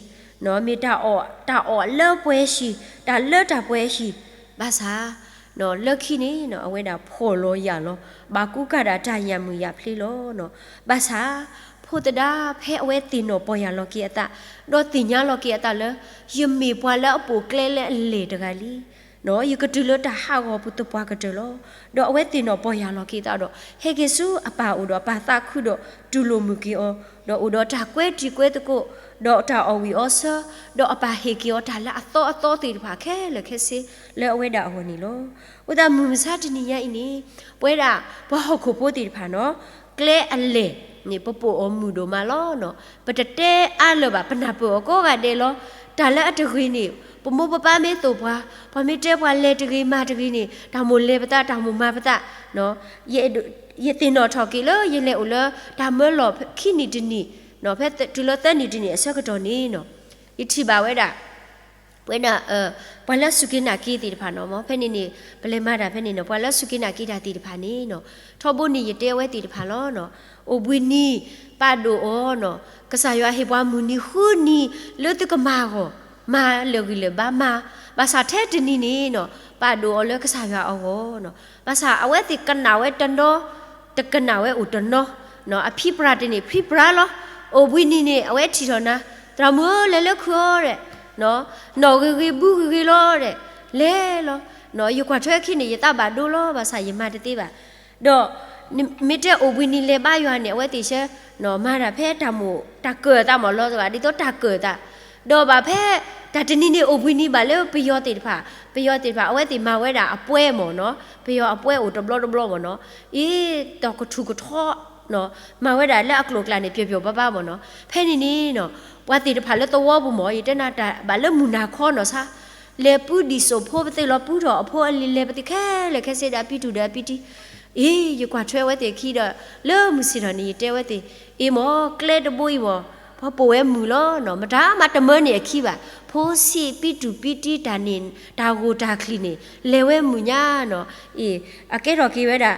မ့ၢ်တၢ်အီၣ် တၢ်အီၣ်လၢပှဲၤဟံၣ် တၢ်လၢတၢ်ပှဲၤဟံၣ်, ဘၣ်ဆၣ် လၢခံန့ၣ် အဝဲဒၣ်ဖှီၣ်လီၤယာ်လီၤ ဘၣ်ကူကၤဒၣ်တၢ်ယၢ်မုာ်ယၢ်ဖျ့လီၤ. ဘၣ်ဆၣ် ဖိသဒါဖဲအဝဲသ့ၣ်နီၣ်ပီၢ်ယၢ်လီၤက့ၤအသး ဒီးသ့ၣ်ညါလီၤက့ၤအသးလၢ ယမ့ၢ်ပှၤလၢအပိာ်ကျဲလၢအလဲၢ်တဂၤလံ ယကတုၤလၢတၢ်ဟးဂီၤပူၤသပှၢ်ကတၢၢ်လီၤ. ဒီးအဝဲသ့ၣ်နီၣ်ပီၢ်ယၢ်လီၤက့ၤသးဒီး ဟဲက့ၤဆူအပၢ်အိၣ်ဒီးအပၢ်သးခုဒီးတူၢ်လိာ်မုာ်က့ၤအီၤ, ဒီးအိၣ်ဒီးတၢ်ကွဲတံၤကွဲသကိး, ဒီးတၢ်အီၣ်ဝံၣ်အီဆၢ, ဒီးအပၢ်ဟ့ၣ်က့ၤအီၤတၢ်လၢအသီအသီသ့ၣ်တဖၣ်ခဲလၢာ်ခဲဆ့ လၢအဝဲဒၣ်အဂီၢ်န့ၣ်လီၤ. အဃိသတးမုၢ်မဆါတနံၤညါအံၤန့ၣ် ပဝဲဒၣ်ပှၤဟီၣ်ခိၣ်ဖိသ့ၣ်တဖၣ်နီၤ ကျဲအလဲၢ်န့ၣ် ပပိာ်အီၤမုာ်ဒိၣ်မးလီၤ. ပတတဲအါလၢၤဘၣ် ပနၢ်ပၢၢ်အီၤကိးဂၤဒဲးလီၤ. တၢ်လၢအတဂ့ၤန့ၣ် ပမိၢ်ပပၢ်မ့ၢ်သိၣ်ပှၤ, ပှၤမ့ၢ်တဲပှၤလဲၤတဂ့ၤမၤတဂ့ၤန့ၣ် တၢ်မိၣ်လဲၤပသး တၢ်မိၣ်မၤပသး, ယသ့ၣ်နီၣ်ထီၣ်က့ၤလၢယလဲၤအိၣ်လၢတၢ်မၢလီၢ်ခံနံၣ်တနံၣ်, ဖဲတုၤလၢသၢနံၣ်တနံၣ်အဆၢကတီၢ်န့ၣ် ယထံၣ်ဘၣ်ဝဲဒၣ် ပဝဲဒၣ် ပှၤလၢစူၢ်က့ၤနာ်က့ၤသ့ၣ်တဖၣ်နီၤ မ်ဖဲန့ၣ်န့ၣ် ပလဲၤမၤတၢ်ဖဲန့ၣ်နီၤ ပှၤလၢစူၢ်က့ၤနာ်က့ၤတၢ်သ့ၣ်တဖၣ်န့ၣ်နီၤ ထီဘိန့ၣ်ယတဲဝဲသ့ၣ်တဖၣ်လီၤ. အိၣ်ဘှံးနံၤ ပာ်ဒိၣ်အီၤနီၤ ကစၢ်ယွၤဟ့ၣ်ပှၤမုၢ်နံၤဃုနံၤ လၢသုကမၤအဂီၢ် မၤလၢာ်ဂံၢ်လၢာ်ဘါမၤ, ဘၣ်ဆၣ်ထဲတနံၤန့ၣ်နီၤ ပာ်ဒိၣ်အီၤလၢကစၢ်ယွၤအဂီၢ်နီၤ ဘၣ်ဆၣ်အဝဲသ့ၣ်ကနၣ်ဝဲတနီၤ တကနၣ်ဝဲအိၣ်တနီၤ, အဖံးပြၢ်တန့ၢ်ဖံးပြၢ်လီၤ. အိၣ်ဘှံးနံၤန့ၣ် အဝဲထံၣ်ထီၣ်နၤ သရၣ်မုၣ်ဧၢ လဲၤလၢခုၣ်အီၤဒီး နီၣ်ဂ့ၤဂ့ၤဘုဂ့ၤဂ့ၤလီၤဒီး လဲၤလီၤ. ယကွၢ်ထွဲခံန့ၣ် ယသးဘၣ်ဒိလီၤ ဘၣ်ဆၣ်ယမၤတသ့ဘၣ်. ဒီးမ့ၢ်တဲအိၣ်ဘှံးနံၤလဲၤဘါယွၤန့ၣ် အဝဲသ့ၣ်ဆၢ မၤတၢ်ဖဲတၢ်မိၣ် တၢ်ကၢၢ်သးမ့ၢ်လီၤ ဒ်သိးတၢ်ကၢၢ်သး ဒီးဘၣ်ဖဲ တၢ်တနံၤန့ၣ်အိၣ်ဘှံးနံၤဘၣ်လၢပယီၤသ့ၣ်တဖၣ်, ပယီၤသ့ၣ်တဖၣ် အဝဲသ့ၣ်မၤဝဲဒၣ်အပွဲမ့ၢ်နီၤ, ပယီၤအပွဲအိၣ်တဘျီတဘျီမ့ၢ်နီၤ, အ့ တီၢ်ကထူၣ်ကထီ မၤဝဲဒၣ်လၢအကျိၤအကျဲန့ၣ် ပျီၢ်ပျီၢ်ပါပါမ့ၢ်နီၤ, ဖဲန့ၣ်န့ၣ်နီၤ ပှၤသ့ၣ်တဖၣ်လၢသဝီပူၤမ့ၢ် ယတဲနၤတၢ်ဘၣ်လၢမုၢ်နၤခီနီၤဆါ လဲၤပူဒံၣ်စိၣ်ဖိပသ့ၣ်လီၤ ပူထီၣ်အဖိအလံၤလဲၤပသ့ၣ်ခဲလၢာ်ခဲဆ့ဒီးအပံတူၢ်ဒီးအပံတံ အ့ ယကွၢ်ထွဲဝဲသ့ၣ်ခံဒီး လၢမုၢ်ဆ့ၣ်ထီၣ်န့ၣ် ယတဲဝဲသ့ၣ် အ့မ့ၢ် ကျဲတဘိအံၤမ့ၢ် ပှၤပိာ်ဝဲမုၢ်လီၤနီၤ, မတၤမၤတမၢန့ၢ်အခံဘၣ်, ဖိဆံးပံတူၢ်ပံတံတၢ်န့ၣ် တၢ်ဂိၢ်တၢ်ချံးန့ၣ် လဲၤဝဲမုၢ်ညါနီၤ, အ့ အကဲထီၣ်က့ၤဝဲဒၣ်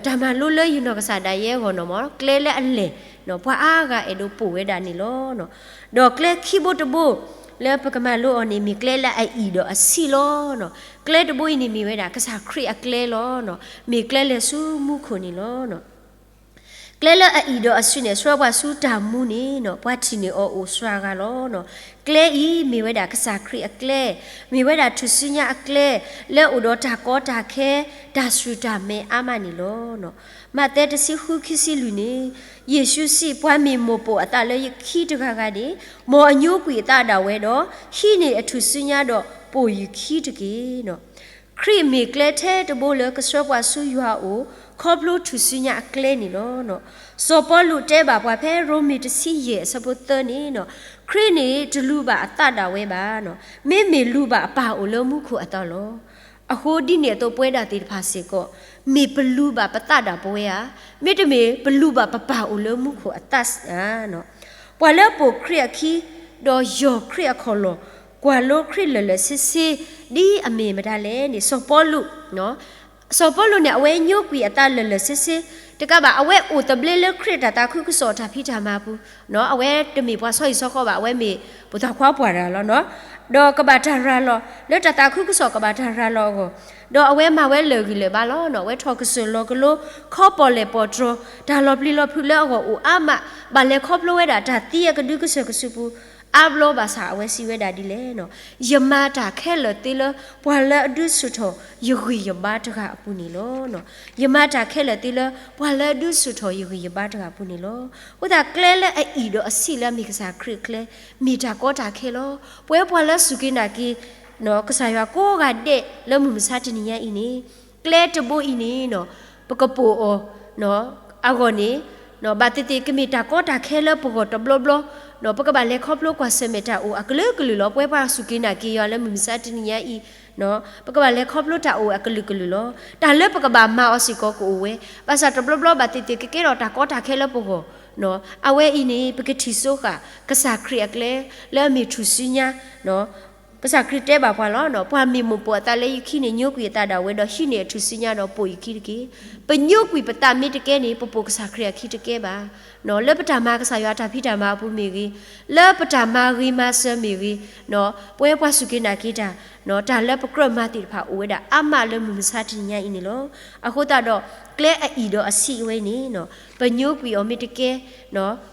တၢ်မၤလိလၢယနီၢ်ကစၢ်ဒၣ်ယဲအဂီၢ်နီၤမ့ၢ် ကျဲလၢအလဲၢ်နီၤ ပှၤအါဂၤအဲၣ်ဒိးပိာ်ဝဲဒၣ်န့ၣ်လီၤ. ဒီးကျဲခံဘိတဘိ လၢပကမၤလိအီၤန့ၣ် မ့ၢ်ကျဲလၢအအံၣ်ဒီးအဆံးလီၤနီၤ, ကျဲတဘိအံၤန့ၣ်မ့ၢ်ဝဲဒၣ် ကစၢ်ခရံာ်အကျဲလီၤနီၤ, မ့ၢ်ကျဲလဲၤဆူမူခိၣ်န့ၣ်လီၤနီၤ. ကျဲလၢအအံၣ်ဒီးအဆံးန့ၣ် ဆှၢပှၤဆူတၢ်မူန့ၣ်နီၤ ပှၤထံၣ်န့ၢ်အီၤအိၣ်စှၤဂၤလီၤနီၤ. ကျဲအံၤမ့ၢ်ဝဲဒၣ်ကစၢ်ခရံာ်အကျဲ, မ့ၢ်ဝဲဒၣ်ထူၣ်စုညါအကျဲ လၢအိၣ်ဒီးတၢ်ကီတၢ်ခဲ တၢ်ဆူၣ်တၢ်မဲအါမးန့ၣ်လီၤနီၤ. မးသဲတဆံဃုခံဆံလွံၢ်န့ၣ် ယ့ၣ်ၡူးစံး ပှၤမ့ၢ်မိၢ်ပိာ်အသးလၢယခံတဂၤဂၤန့ၣ် မ်အညိကွံာ်အသးဒၣ်ဝဲဒီး ဟံးန့ၢ်အထူၣ်စုညါဒီးပိာ်ယခံတက့ၢ်နီၤ. ခရံာ်မ့ၢ်ကျဲထဲတဘိလၢကဆှၢပှၤဆူယွၤအအိၣ် ခီဖျိထူၣ်စုညါအကျဲန့ၣ်လီၤ. စီၤပီလူးတဲဘၣ်ပှၤဖဲရိမ့ၤတဆံယဲၢ်အဆၢဖိသၢန့ၣ်နီၤ, ခရံာ်န့ၣ်တလူၤဘၣ်အသးဒၣ်ဝဲဘၣ်နီၤ, မ့မ့ၢ်လူၤဘၣ်အပၢ်အိၣ်လၢမူခိၣ်အသးလီၤ. အဃိဒ်န့ၣ်အသိးပဝဲဒၣ်သ့ၣ်တဖၣ်စ့ၢ်ကီး မ့ၢ်ပလူၤဘၣ်ပသးဒၣ်ပဝဲဧါ, မ့တမ့ၢ်ပလူၤဘၣ်ပပၢ်အိၣ်လၢမူခိၣ်အသးဧါနီၤ. ပှၤလၢပိာ်ခရံာ်အခံ ဒီးယီၢ်ခရံာ်အခီၣ်လီၢ် ကွၢ်လိခရံာ်လၢာ်လၢာ်ဆ့ဆ့ ဒ်အမ့ၢ်မတၤလဲၣ်န့ၣ် စီၤပီလူး စီၤပီလူးန့ၣ် အဝဲညိကွံာ်အသးလၢာ်လၢာ်ဆ့ဆ့ တကးဘၣ် အဝဲအိၣ်သဘျ့လၢခရံာ်တၢ်သးခုကစီၣ်တၢ်ဖံးတၢ်မၤအပူၤ, အဝဲတမ့ၢ်ပှၤဆီဟံၣ်ဆီဃီဘၣ်, အဝဲမ့ၢ်ပိာ်သၣ်ခွါပှၢ်တဂၤလီၤနီၤ. ဒီးကဘၣ်တၢ်ရၤလီၤ လၢတၢ်သးခုကစီၣ်ကဘၣ်တၢ်ရၤလီၤအဂီၢ်, ဒီးအဝဲမၤဝဲလၢာ်ဂံၢ်လၢာ်ဘါလီၤနီၤ. အဝဲထီၣ်ကစၢၢ်လီၤကလိ ခီပီၣ်လဲၣ်ပီၣ်တြီၤ တၢ်လီၤပျံၤလီၤဖုးလၢအဂီၢ်အိၣ်အါမး, ဘၣ်လဲၤခီဖျိဝဲဒၣ်တၢ်သံအကဒုကစၢၢ်ကစုပူၤ အါဘျီဘၣ်ဆၣ်အဝဲစံးဝဲဒၣ်ဒ်လဲၣ်နီၤ, ယမၤတၢ်ခဲလၢာ်သ့လၢ ပှၤလၢအဒုးဆူၣ်ထီၣ်ယဂံၢ်ယဘါတဂၤအပူၤန့ၣ်လီၤ. ယမၤတၢ်ခဲလၢာ်သ့လၢ ပှၤလၢအဒုးဆူၣ်ထီၣ်ယဂံၢ်ယဘါတဂၤအပူၤန့ၣ်လီၤ. အဃိသတးကျဲလၢအအံၣ်ဒီးအဆံးလၢအမ့ၢ်ကစၢ်ခရံာ်အကျဲ မ့ၢ်တၢ်ကီတၢ်ခဲလီၤ. ပဝဲပှၤလၢစူၢ်က့ၤနာ်က့ၤ ကစၢ်ယွၤကိးဂၤဒဲးလၢမုၢ်မဆါတနံၤညါအံၤန့ၣ် ကျဲတဘိအံၤန့ၣ် ပကပိာ်အီၤ အဂီၢ်န့ၣ် ဘၣ်သ့ၣ်သ့ၣ်ကမ့ၢ်တၢ်ကီတၢ်ခဲလၢပဂီၢ်တဘျီဘျီ, ပကဘၣ်လဲၤခီဖျိကွၢ်ဆၢၣ်မဲာ်တၢ်အိၣ်အကလုာ်ကလုာ်လီၤ. ပဝဲပှၤစူၢ်က့ၤနာ်က့ၤယွၤလၢမုၢ်မဆါတနံၤညါအံၤ ပကဘၣ်လဲၤခီဖျိတၢ်အိၣ်အကလုာ်ကလုာ်လီၤ. တၢ်လၢပကဘၣ်မၤအီၤစ့ၢ်ကီးကအိၣ်ဝဲ, ဘၣ်ဆၣ်တဘျီဘျီဘၣ်သ့ၣ်သ့ၣ်ကကဲထီၣ်တၢ်ကီတၢ်ခဲလၢပဂီၢ်, အဝဲအံၤန့ၣ် ပကထံၣ်စိဃာ် ကစၢ်ခရံာ်အကျဲ လၢအမ့ၢ်ထူၣ်စုညါ ကစၢ်ခရံာ်တဲဘၣ်ပှၤလီၤ, ပှၤမ့ၢ်မိၢ်ပိာ်အသးလၢယခံန့ၣ် ညိကွံာ်အသးဒၣ်ဝဲဒီးဟံးန့ၢ်အထူၣ်စုညါဒီးပိာ်ယခံတက့ၢ်. ပညိကွံာ်ပသးမ့ၢ်တကဲန့ၣ် ပပိာ်ကစၢ်ခရံာ်အခံတကဲဘၣ်. လၢပတၢ်မၤကစၢ်ယွၤတၢ်ဖံးတၢ်မၤအပူၤမ့ၢ်ဂ့ၤ, လၢပတၢ်မၤဂ့ၤမၤစၢၤမ့ၢ်ဂ့ၤ, ပဝဲပှၤစူၢ်က့ၤနာ်က့ၤတၢ် တၢ်လၢပကြၢးမၤသ့ၣ်တဖၣ်အိၣ်ဝဲဒၣ်အါမးလၢမုၢ်မဆါတနံၤညါအံၤန့ၣ်လီၤ. အဃိသတးဒီး ကျဲအအံၣ်ဒီးအဆံးဝဲအံၤန့ၣ် ပညိကွံာ်အီၤမ့ၢ်တကဲ,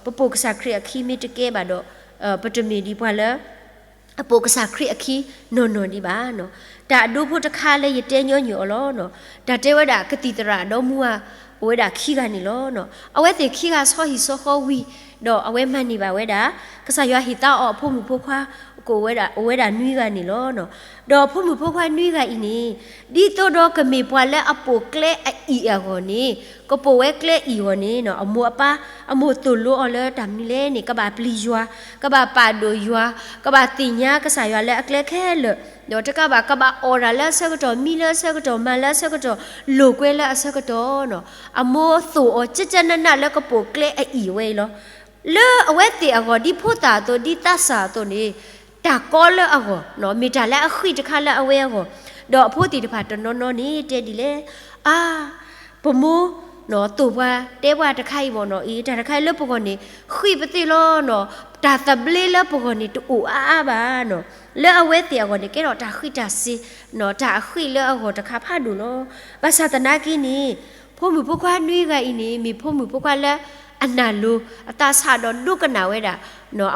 ပပိာ်ကစၢ်ခရံာ်အခံမ့ၢ်တကဲဘၣ်ဒီး ပတမ့ၢ်ဒ်ပှၤလၢ အပိာ်ကစၢ်ခရံာ်အခံနီၢ်နီၢ်ဒံးဘၣ်. တၢ်အဒိဖိတခါလၢယတဲညီနုၢ်အီၤလီၤ. တၢ်တဲဝဲဒၣ်ကသံၣ်သရၣ်ဒီမါဝၤ အိၣ်ဝဲဒၣ်ခံဂၤန့ၣ်လီၤ. အဝဲသ့ၣ်ခံဂၤဆီဟံၣ်ဆီဃီဝံၤ ဒီးအဝဲမၤန့ၢ်ဘၣ်ဝဲဒၣ် ကစၢ်ယွၤဟ့ၣ်သါအီၤအဖိမုၣ်ဖိခွါ ကအိၣ်ဝဲဒၣ် အိၣ်ဝဲဒၣ်နွံဂၤန့ၣ်လီၤ. ဒီးအဖိမုၣ်ဖိခွါနွံဂၤအံၤန့ၣ် ဒ်သိးဒီးကမ့ၢ်ပှၤလၢအပိာ်ကျဲအအံၣ်အဂီၢ်န့ၣ် ကပိာ်ဝဲကျဲအံၣ်အဂီၢ်န့ၣ် အမိၢ်အပၢ် အမိၢ်သိၣ်လိအီၤလၢတၢ်မနုၤလဲၣ်န့ၣ် ကဘၣ်ပျံၤယွၤ, ကဘၣ်ပာ်ဒိၣ်ယွၤ, ကဘၣ်သ့ၣ်ညါကစၢ်ယွၤလၢအကျဲခဲလၢာ်, ဒီးတကးဘၣ် ကဘၣ်အီၣ်တၢ်လၢအဆၢကတီၢ်, မံလၢအဆၢကတီၢ်, မၤလၢအဆၢကတီၢ်, လိာ်ကွဲလၢအဆၢကတီၢ်နီၤ. အမိၢ်သိၣ်အီၤကကနနလၢကပိာ်ကျဲအအံၣ်ဝဲအံၤလီၤ. လၢအဝဲသ့ၣ်အဂီၢ် ဒ်ဖိသၣ်အသိး ဒ်သးစၢ်အသိးန့ၣ် တၢ်ကီလၢအဂီၢ် မ့ၢ်တၢ်လၢအဃံးတခါလၢအဝဲအဂီၢ်, ဒီးအဖိသ့ၣ်တဖၣ်တနီၤနီၤန့ၣ် တဲဒ်လဲၣ်, အါ ပမိၢ် သိၣ်ပှၤတဲပှၤတခါအံၤမ့ၢ်နီၤ, အံၤ တၢ်တခါအံၤလၢပဂီၢ်န့ၣ် ဃံးပသ့ၣ်လီၤနီၤ, တၢ်သဘျ့လၢပဂီၢ်န့ၣ် တအိၣ်အါအါဘၣ်နီၤ. လၢအဝဲသ့ၣ်အဂီၢ်န့ၣ် ကဲထီၣ်တၢ်ဃံးတၢ်စ့ၤနီၤ, တၢ်အဃံးလၢအဂီၢ်တခါဖးဒိၣ်လီၤ. ဘၣ်ဆၣ်သနာ်က့န့ၣ် ဖိမုၣ်ဖိခွါနွံဂၤအံၤန့ၣ် မ့ၢ်ဖိမုၣ်ဖိခွါလၢအနၢ်လိၤ အသးဆးဒီးဒိကနၣ်ဝဲဒၣ်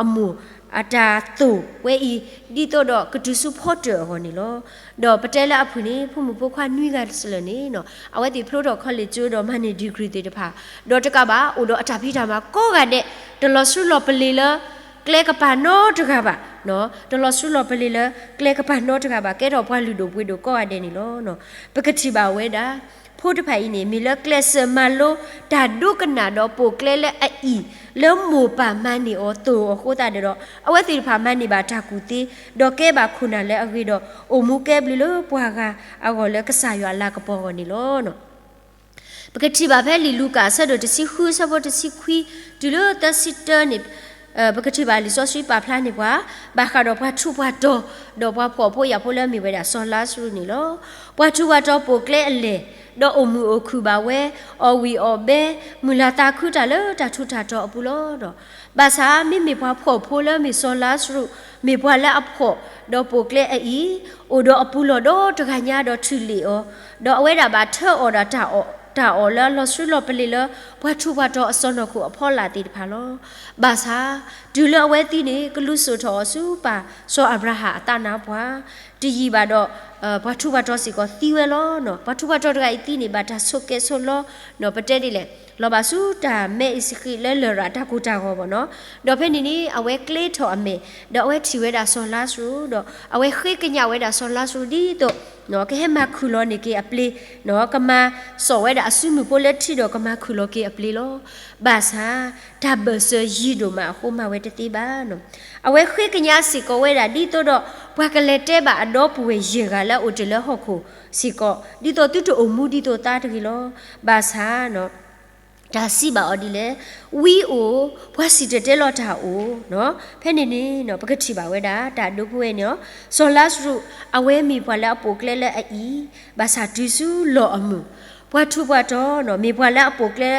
အမိၢ် အတၢ်သိၣ်ဝဲအံၤ ဒ်သိးဒီးကတုၤဆူဖီတၢၣ်အဂီၢ်န့ၣ်လီၤ. ဒီးပတဲလၢအဖုၣ်န့ၣ် ဖိမုၣ်ဖိခွါနွံဂၤတစၢၤန့ၣ် အဝဲသ့ၣ်ဖျိထီၣ် college ဒီးမၤန့ၢ် degree သ့ၣ်တဖၣ်, ဒီးတကးဘၣ် အိၣ်ဒီးအတၢ်ဖံးတၢ်မၤကိးဂၤဒဲး, တလီၤဆူလီၤပလ့ၤလၢ ကျဲကပၤနီတဂၤဘၣ်, တလီၤဆူလီၤပလ့ၤလၢ ကျဲကပၤနီတဂၤဘၣ်, ကဲထီၣ်ပှၤလုၢ်ဒိၣ်ပှ့ၤဒိၣ်ကိးဂၤဒဲးန့ၣ်လီၤ. ပကထံၣ်ဘၣ်ဝဲဒၣ် ဖိတဖၣ်အံၤန့ၣ် မ့ၢ်လၢကျဲးစၢးမၤလိ တၢ်ဒိကနၣ်ဒီးပိာ်ကျဲလၢအအံၣ် လၢမိၢ်ပၢ်မၤန့ၢ်အီၤသိၣ်အဃိသတးဒီး အဝဲသ့ၣ်တဖၣ်မၤန့ၢ်ဘၣ်တၢ်ကူၣ်သ့, ဒီးကဲဘၣ်ခိၣ်နၢ်လၢအဂ့ၤဒီး အိၣ်မူကဲဘျုးလၢပှၤဂၤအဂီၢ်လၢကစၢ်ယွၤအလၤကပီၤအဂီၢ်န့ၣ်လီၤ. ပကထံၣ်ဘၣ်ဖဲလံာ်လူၤကၣ် အဆၢဒိၣ်တဆံဃု အဆၢဖိတဆံခွံ တုၤလၢသၢဆံတၢန့ၣ်, ပကထံၣ်ဘၣ်လံာ်စီဆှံပာ်ဖျါန့ၢ်ပှၤ ဘၣ်ဃးဒီးပှၤထူးပှၤတီၤ ဒီးပှၤဖှီၣ်ဖိယာ်ဖိလၢအမ့ၢ်ဝဲဒၣ်စီၤလါစရူးန့ၣ်လီၤ. ပှၤထူးပှၤတီၤပိာ်ကျဲအလဲၢ်, ဒီးအိၣ်မုာ်အိၣ်ခုၣ်ဘၣ်ဝဲ, အီၣ်ဝံၣ်အီၣ်ဘဲ, မုၢ်လၢ်သးခုတၢ်လၢတၢ်ထူးတၢ်တီၤအပူၤလီၤ. ဘၣ်ဆၣ်မ့မ့ၢ်ပှၤဖှီၣ်ဖိလၢမ့ၢ်စီၤလါစရူး မ့ၢ်ပှၤလၢအဖှီၣ်, ဒီးပိာ်ကျဲအအံၤ အိၣ်ဒီးအပူၤလီၢ်ဒီတဂၤညါဒီးထုးလ့ၣ်အီၤ, ဒီးအဝဲဒၣ်ဘၣ်ထၢအီၣ်ဒီးတၢ်အီၣ် တၢ်အီၣ်လၢအလီၤဆှုလီၤပလ့ၤလၢ ပှၤထူးပှၤတီၤအစီၢ်နီၤခိၣ်အဖီလာ်သ့ၣ်တဖၣ်လီၤ. ဘၣ်ဆၣ် တုၤလၢအဝဲသံန့ၣ် ကလူးစိာ်ထီၣ်အီၤဆူပၢ်စီၤအၤဘြၤဟၣ်အသးနါပှၢ်, တယံာ်ဘၣ်ဒီး ပှၤထူးပှၤတီၤစ့ၢ်ကီးသံဝဲလီၤ. ပှၤထူးပှၤတီၤတဂၤအံၤသံန့ၣ် ဘၣ်တၢ်ဆိးကဲဆိးလီၤ, ပတဲဒ်လဲၣ်, လီၤဘၣ်ဆူတၢ်မဲအ့ၣ်စဃံးလၢလရာ် တၢ်ကိၢ်တၢ်ဂီၤဘၣ်နီၤ. ဒီးဖဲန့ၣ်န့ၣ် အဝဲကျ့ထီၣ်အမဲာ်, ဒီးအဝဲထံၣ်ဝဲဒၣ်စီၤလါစရူး, ဒီးအဝဲဃ့ကညးဝဲဒၣ်စီၤလါစရူးဒ်သိး ကဟဲမၤခုၣ်လီၤန့ၢ်က့ၤအပျ့ၤ, ကမၤစိာ်ဝဲဒၣ်အစုမုၢ်ဖိလၢထံဒီးကမၤခုၣ်လီၤက့ၤအပျ့ၤလီၤ. ဘၣ်ဆၣ် တၢ်ဘၢၣ်စၢၤယံာ်ဒိၣ်မးအဃိမၤဝဲတသ့ဘၣ်နီၤ. အဝဲဃ့ကညးစ့ၢ်ကီးဝဲဒၣ်ဒ်သိးဒီး ပှၤကလဲၤတဲဘၣ်အဒီပုၢ်ဝဲၢ်ယဲၢ်ဂၤလၢအအိၣ်တ့ၢ်လၢဟီၣ်ခိၣ်စ့ၢ်ကီး, ဒ်သိးသုတအိၣ်မူဒ်သိးသးတဂ့ၤလီၤ. ဘၣ်ဆၣ် တၢ်စံးဘၣ်အီၤဒ်လဲၣ်, ဝံဧိၤ, ပှၤစံၣ်တဲၤတဲလီၤတၢ်အိၣ်, ဖဲန့ၣ်န့ၣ် ပကထံၣ်ဘၣ်ဝဲဒၣ် တၢ်ဒိဖုဝဲန့ၣ်လီၤ. စီၤလါစရူး အဝဲမ့ၢ်ပှၤလၢအပိာ်ကျဲလၢအအံၤ, ဘၣ်ဆၣ်တုၤဆူလီၢ်အမုာ်, ပှၤထူးပှၤတီၤ မ့ၢ်ပှၤလၢအပိာ်ကျဲ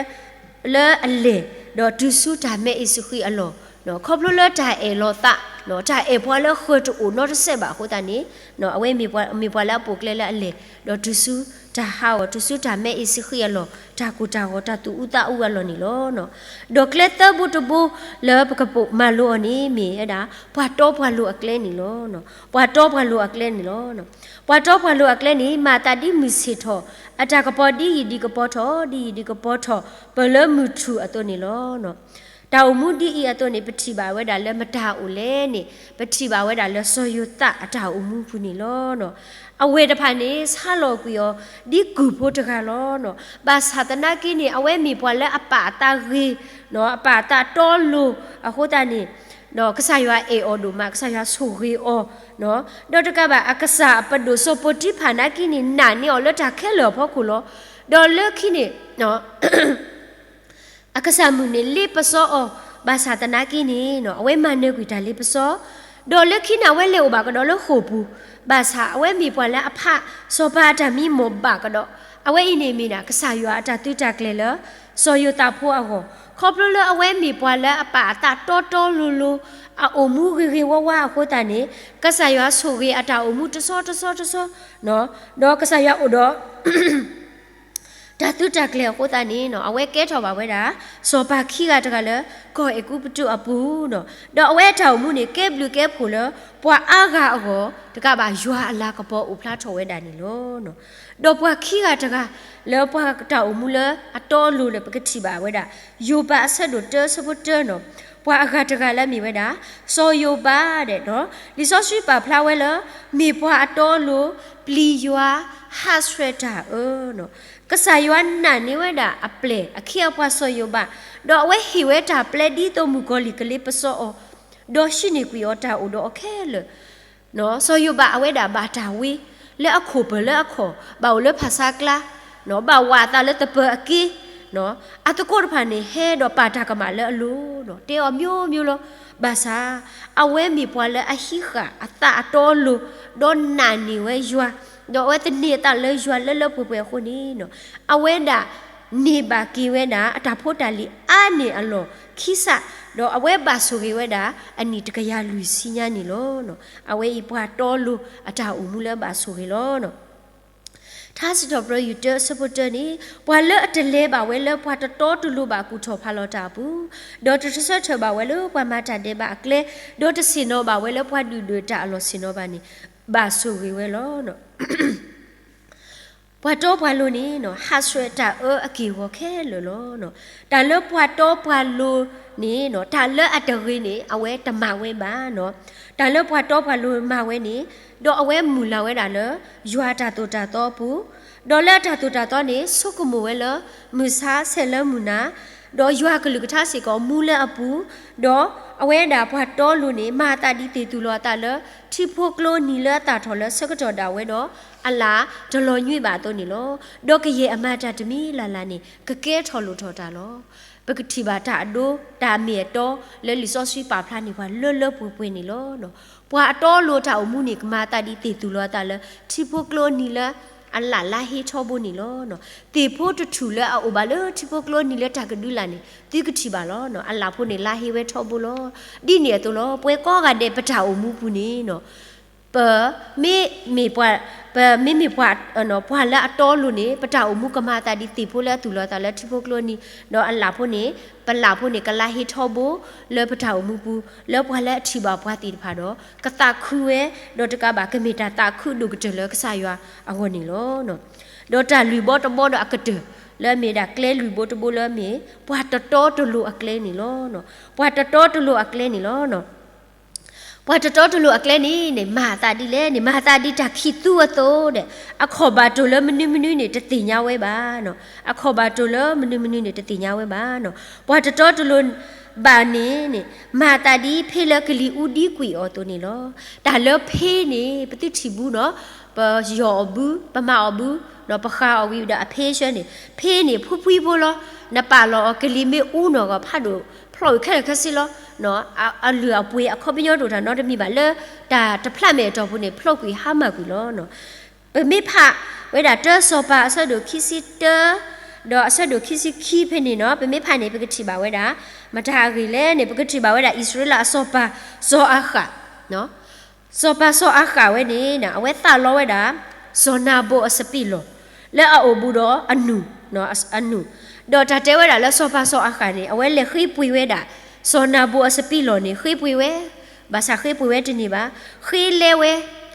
လၢအလဲၢ်, ဒီးတုၤဆူတၢ်မဲအ့ၣ်စဃံးအလီၢ်, ခီဖျိလၢတၢ်အဲၣ်လီၤသး, တၢ်အဲၣ်ပှၤလၢဃၢၤတအိၣ်နီတစဲးဘၣ်အဃိသတးန့ၣ်, အဝဲမ့ၢ်ပှၤလၢအပိာ်ကျဲလၢအလဲၢ်, ဒီးတုၤဆူတၢ်ဟးဂီၤ, တုၤဆူတၢ်မဲအ့ၣ်စဃံးအလီၢ်, တၢ်ကိၢ်တၢ်ဂီၤ, တၢ်သူၣ်အူသးအူအလီၢ်န့ၣ်လီၤ. ဒီးကျဲသၢဘိတဘိလၢပကပိာ်မၤလိအီၤန့ၣ် မ့ၢ်ဝဲဒၣ် ပှၤတီပှၤလိၤအကျဲန့ၣ်လီၤ. ပှၤတီပှၤလိၤအကျဲန့ၣ်လီၤ. ပှၤတီပှၤလိၤအကျဲန့ၣ် မၤသးဒ်မုၢ်ဆ့ၣ်ထီၣ် အတၢ်ကပီၤဒ်ယံာ်ဒ်ကပီၤထီၣ်, ဒ်ယံာ်ဒ်ကပီၤထီၣ် ပၢၢ်လၢမုၢ်ထူၣ်အသိးန့ၣ်လီၤ. တၢ်အိၣ်မူဒ်အံၤအသိးန့ၣ် ပထံၣ်ဘၣ်ဝဲဒၣ်လၢမတၤအိၣ်လဲၣ်န့ၣ် ပထံၣ်ဘၣ်ဝဲဒၣ်လၢစီၤယိၤသးအတၢ်အိၣ်မူပူၤန့ၣ်လီၤ. အဝဲၢ်တဖၣ်န့ၣ် ဆါလီၤကွံာ်အီၤ ဒ်ကုၢ်ဖိတဂၤလီၤ. ဘၣ်ဆၣ်သနာ်က့န့ၣ် အဝဲမ့ၢ်ပှၤလၢအပာ်အသးဂ့ၤ, အပာ်အသးတီလိၤအဃိသတးန့ၣ်, ဒီးကစၢ်ယွၤအဲၣ်အီၤဒိၣ်မး, ကစၢ်ယွၤဆိၣ်ဂ့ၤအီၤ, ဒီးတကးဘၣ် အကစၢ်အပဒိၣ်စီၤပီတံဖၣ်နာ်က့န့ၣ် နာ်န့ၢ်အီၤလၢတၢ်ခဲလၢာ်အဖီခိၣ်လီၤ. ဒီးလၢခံန့ၣ် အကစၢ်မုၢ်န့ၣ်လ့ပစီအီၤ, ဘၣ်ဆၣ်သနာ်က့န့ၣ် အဝဲမၤနၢၤကွံာ်တၢ်လ့ပစီ, ဒီးလၢခံန့ၣ် အဝဲလဲၤအိၣ်ဘၣ်ကဒီးလၢဃိာ်ပူၤ, ဘၣ်ဆၣ်အဝဲမ့ၢ်ပှၤလၢအဖးစီၤပၤအတၢ်မံမီၢ်ဘၣ်ကဒီး, အဝဲအံၤန့ၣ်မ့ၢ်ဒၣ် ကစၢ်ယွၤအတၢ်သုးတၢ်ကျဲၤလၢ စီၤယိၤသးဖိအဂီၢ်, ခီဖျိလၢအဝဲမ့ၢ်ပှၤလၢအပာ်အသးတီတီလိၤလိၤ, အအိၣ်မူဂ့ၤဂ့ၤဝါဝါအဃိသတးန့ၣ်, ကစၢ်ယွၤဆိၣ်ဂ့ၤအတၢ်အိၣ်မူတဆီတဆီတဆီ, ဒီးကစၢ်ယွၤအိၣ်ဒီး တၢ်သုးတၢ်ကျဲၤအဃိသတးန့ၣ် အဝဲကဲထီၣ်ဘၣ်ဝဲဒၣ် စီၤပၤခံဂၤတဂၤလၢ ကီၢ်အဲၤကူပတူးအပူၤ, ဒီးအဝဲအတၢ်အိၣ်မူန့ၣ် ကဲဘျုးကဲဖှိၣ်လၢ ပှၤအါဂၤအဂီၢ်, တကးဘၣ်ယွၤအလၤကပီၤအိၣ်ဖျါထီၣ်ဝဲဒၣ်န့ၣ်လီၤ. ဒီးပှၤခံဂၤတဂၤ လၢပှၤတၢ်အိၣ်မူလၢအတီအလိၤလၢပကထံၣ်ဘၣ်ဝဲဒၣ် ယိၤဘးအဆၢဒိၣ်တၢအဆၢဖိတၢနီၤ, ပှၤအဂၤတဂၤလၢမ့ၢ်ဝဲဒၣ် စီၤယိၤဘးဒဲး, လံာ်စီဆှံပာ်ဖျါဝဲလၢ မ့ၢ်ပှၤအတီအလိၤ ပျံၤယွၤ ဟးဆှဲးတၢ်အၢ, ကစၢ်ယွၤနာ်န့ၢ်ဝဲဒၣ်အပျဲၢ်အခ့အပှၤစီၤယိၤဘး, ဒီးအဝဲဟ့ၣ်ဝဲတၢ်ပျဲဒ်သိးမုၣ်ကီၤလံၢ်ကလ့ပစီအီၤ, ဒီးဟံးန့ၢ်ကွံာ်အီၤတၢ်အိၣ်ဒီးအီၤခဲလၢာ် စီၤယိၤဘးအဝဲဒၣ်ဘၣ်တၢ်ဝ့ လၢအခိၣ်ပၢၢ်လၢအခီၣ်, ဘၣ်အိၣ်လၢဖၣ်ဆါကျါ, ဘၣ်ဝးအသးလၢသပၢၤအက့, အသကိးတဖၣ်န့ၣ် ဟဲဒီးပာ်တၢ်ကမၣ်လၢအလိၤ, တဲအီၤမျိုးမျိုးလီၤ. ဘၣ်ဆၣ် အဝဲမ့ၢ်ပှၤလၢအဟံးဃာ်အသးအတီအလိၤ, ဒီးနာ်န့ၢ်ဝဲယွၤ, ဒီးအဝဲသန့ၤအသးလၢယွၤလၢလၢပှဲၤပှဲၤအဃိန့ၣ်, အဝဲဒၣ် န့ၢ်ဘၣ်က့ၤဝဲဒၣ် အတၢ်ဖိတၢ်လံၤအါန့ၢ်အလီၢ်ခံစး, ဒီးအဝဲဘၣ်ဆိၣ်ဂ့ၤဝဲဒၣ် အနံၣ်တကယၤလွံၢ်ဆံညါန့ၣ်လီၤ. အဝဲအံၤပှၤတီလိၤအတၢ်အိၣ်မူလၢဘၣ်ဆိၣ်ဂ့ၤလီၤ. ထါစံးထီၣ်ပတြၢၤယုၢ်တၢအဆၢဖိတၢန့ၣ်, ပှၤလၢအတလဲၤဘၣ်ဝဲလၢပှၤတတီတလိၤဘၣ်ကူၣ်ထီၣ်ဖးလီၤတၢ်အပူၤ, ဒီးတဆၢထၢၣ်ဘၣ်ဝဲလၢပှၤမၤတၢ်ဒဲးဘးအကျဲ, ဒီးတဆ့ၣ်နီၤဘၣ်ဝဲလၢပှၤဒုၣ်ဒွဲၣ်တၢ်အလီၢ်ဆ့ၣ်နီၤဘၣ်န့ၣ်, ဘၣ်ဆိၣ်ဂ့ၤဝဲလီၤ. ပှၤတီပှၤလိၤန့ၣ် ဟးဆှဲးတၢ်အၢအက့ၢ်အဂီၤခဲလၢာ်လီၤ. တၢ်လၢပှၤတီပှၤလိၤန့ၣ် တၢ်လၢအတဂ့ၤန့ၣ် အဝဲတမၤဝဲဘၣ်. တၢ်လၢပှၤတီပှၤလိၤမၤဝဲန့ၣ်, ဒီးအဝဲမုၢ်လၢ်ဝဲဒၣ်လၢ ယွၤအတၢ်သိၣ်တၢ်သီအပူၤ, ဒီးလၢအတၢ်သိၣ်တၢ်သီန့ၣ် ဆိကမိၣ်ဝဲလၢ မုၢ်ဆါဆဲးလၢမုၢ်နၤ, ဒီးယွၤကလုၢ်ကထါစ့ၢ်ကီးမူလၢအပူၤ, ဒီးအဝဲဒၣ်ပှၤတီလိၤန့ၣ် မၤအသးဒ်သ့ၣ်သူၣ်လီၤအသးလၢ ထံဖိကျိနံၤလၢအသၣ်ထီၣ်လၢဆၢကတီၢ်ဒၣ်ဝဲဒီး အလၣ်တလီၤညွံးဘၣ်အသိးန့ၣ်လီၤ. ဒီးကယဲၢ်အမၤတၢ်တမံၤလၢ်လၢ်န့ၣ် ကကဲထီၣ်လိၣ်ထီၣ်တၢ်လီၤ. ပကထံၣ်ဘၣ်တၢ်အဒိ တၢ်အမ့ၢ်အတီ လၢလံာ်စီဆှံပာ်ဖျါန့ၢ်ပှၤလၢလၢပှဲၤပှဲၤန့ၣ်လီၤ. ပှၤအတီအလိၤတၢ်အိၣ်မူန့ၣ် ကမၤအသးဒ်သ့ၣ်သူၣ်လီၤအသးလၢ ထံဖိကျိနံၤလၢအလၣ်လါဟ့ထီဘိန့ၣ်လီၤ. သ့ၣ်ဖိတထူၣ်လၢအအိၣ်ဘၣ်လၢထံဖိကျိနံၤလၢတၢ်ကဒုလာ်န့ၣ် သုကထံၣ်ဘၣ်လီၤ. အလၣ်ဖိန့ၣ်လါဟ့ဝဲထီဘိလီၤ. ဒ်န့ၣ်အသိးလီၤ. ပဝဲကိးဂၤဒဲးပတၢ်အိၣ်မူပူၤန့ၣ် ပမ့မ့ၢ်ပှၤ ပမ့မ့ၢ်ပှၤ ပှၤလၢအတီအလိၤန့ၣ် ပတၢ်အိၣ်မူကမၤအသးဒ်သ့ၣ်ဖိလၢအသူၣ်လီၤသးလၢထံဖိကျိအနံၤ, ဒီးအလၣ်ဖိန့ၣ်, ပလၣ်ဖိန့ၣ် ကလါဟ့ထီဘိလၢပတၢ်အိၣ်မူပူၤ, လၢပှၤလၢအထံၣ်ဘၣ်ပှၤသ့ၣ်တဖၣ်ဒီး ကသးခုဝဲ, ဒီးတကးဘၣ်ကမ့ၢ်တၢ်သးခုဒိၣ်ကတၢၢ်လၢကစၢ်ယွၤအဂီၢ်န့ၣ်လီၤ. ဒီးတၢ်လုၢ်ဘီတဘီဒီးအကတၢၢ် လၢအမ့ၢ်ဒၣ်ကျဲလုၢ်ဘီတဘီလၢအမ့ၢ် ပှၤတတီတလိၤအကျဲန့ၣ်လီၤ. ပှၤတတီတလိၤအကျဲန့ၣ်လီၤ. ပှၤတတီတလိၤအကျဲန့ၣ်န့ၣ် မၤအသးဒ်လဲၣ်န့ၣ် မၤအသးဒ်တၢ်ခံးသူအသိးဒီး အခီၣ်ဘၣ်တိၢ်လၢမနုၤမနုၤန့ၣ် တသ့ၣ်ညါဝဲဘၣ်. အခီၣ်ဘၣ်တိၢ်လၢမနုၤမနုၤန့ၣ် တသ့ၣ်ညါဝဲဘၣ်. ပှၤတတီတလိၤဘၣ်န့ၣ်န့ၣ် မၤအသးဒ်ဖ့လၢကလံၤအူဒံကွံာ်အီၤအသိးန့ၣ်လီၤ. တၢ်လၢဖ့န့ၣ် ပသုထံၣ်ဘုနီၤ, ပယီၣ်အီၣ်ဘု, ပမၤအီၣ်ဘု, ဒီးပဃၢ်အီၣ်ဝံၤဒီးအဖ့ဆှၢန့ၣ် ဖ့န့ၣ်ဖှံဖှံဖိလီၤ. နပာ်လီၤအီၤ ကလံၤမ့ၢ်အူနီၢ်ဂီၢ်ဖးဒိၣ် ဖျိးကွံာ်ခဲလၢာ်ခဲဆ့လီၤ. အလုၢ်အပှ့ၤအခီပညီတအိၣ်တၢ်နီတမံၤဘၣ် လၢတၢ်တဖျးမဲာ်အတီၢ်ပူၤန့ၣ် ဖျိးကွံာ်ဟါမၢ်ကွံာ်လီၤ. ပမ့ၢ်ဖးဝဲဒၣ်တၢစီၤပၤအဆၢဒိၣ်ခံဆံတၢ ဒီးအဆၢဒိၣ်ခံဆံခံဖဲန့ၣ်နီၤ, ပမ့ၢ်ဖးန့ၣ် ပကထံၣ်ဘၣ်ဝဲဒၣ် မတၤအဂ့ၢ်လဲၣ်န့ၣ် ပကထံၣ်ဘၣ်ဝဲဒၣ်အံၣ်စရ့လးအစီၤပၤစီၤအၤဃး စီၤပၤစီၤအၤဃးဝဲန့ၣ် အဝဲသးလီဝဲဒၣ် စီၤနၤဘိအစပံးလီၢ် လၢအအိၣ်ဘူးဒီးအနူၢ်, အနူၢ်, ဒီးတၢ်တဲဝဲဒၣ်လၢစီၤပၤစီၤအၤဃးန့ၣ် အဝဲလဲၤဃ့ပှ့ၤဝဲဒၣ် စီၤနၤဘိအစပံးလီၢ်န့ၣ် ဃ့ပှ့ၤဝဲ, ဘၣ်ဆၣ်ဃ့ပှ့ၤဝဲတန့ၢ်ဘၣ်, ဃ့လဲဝဲ,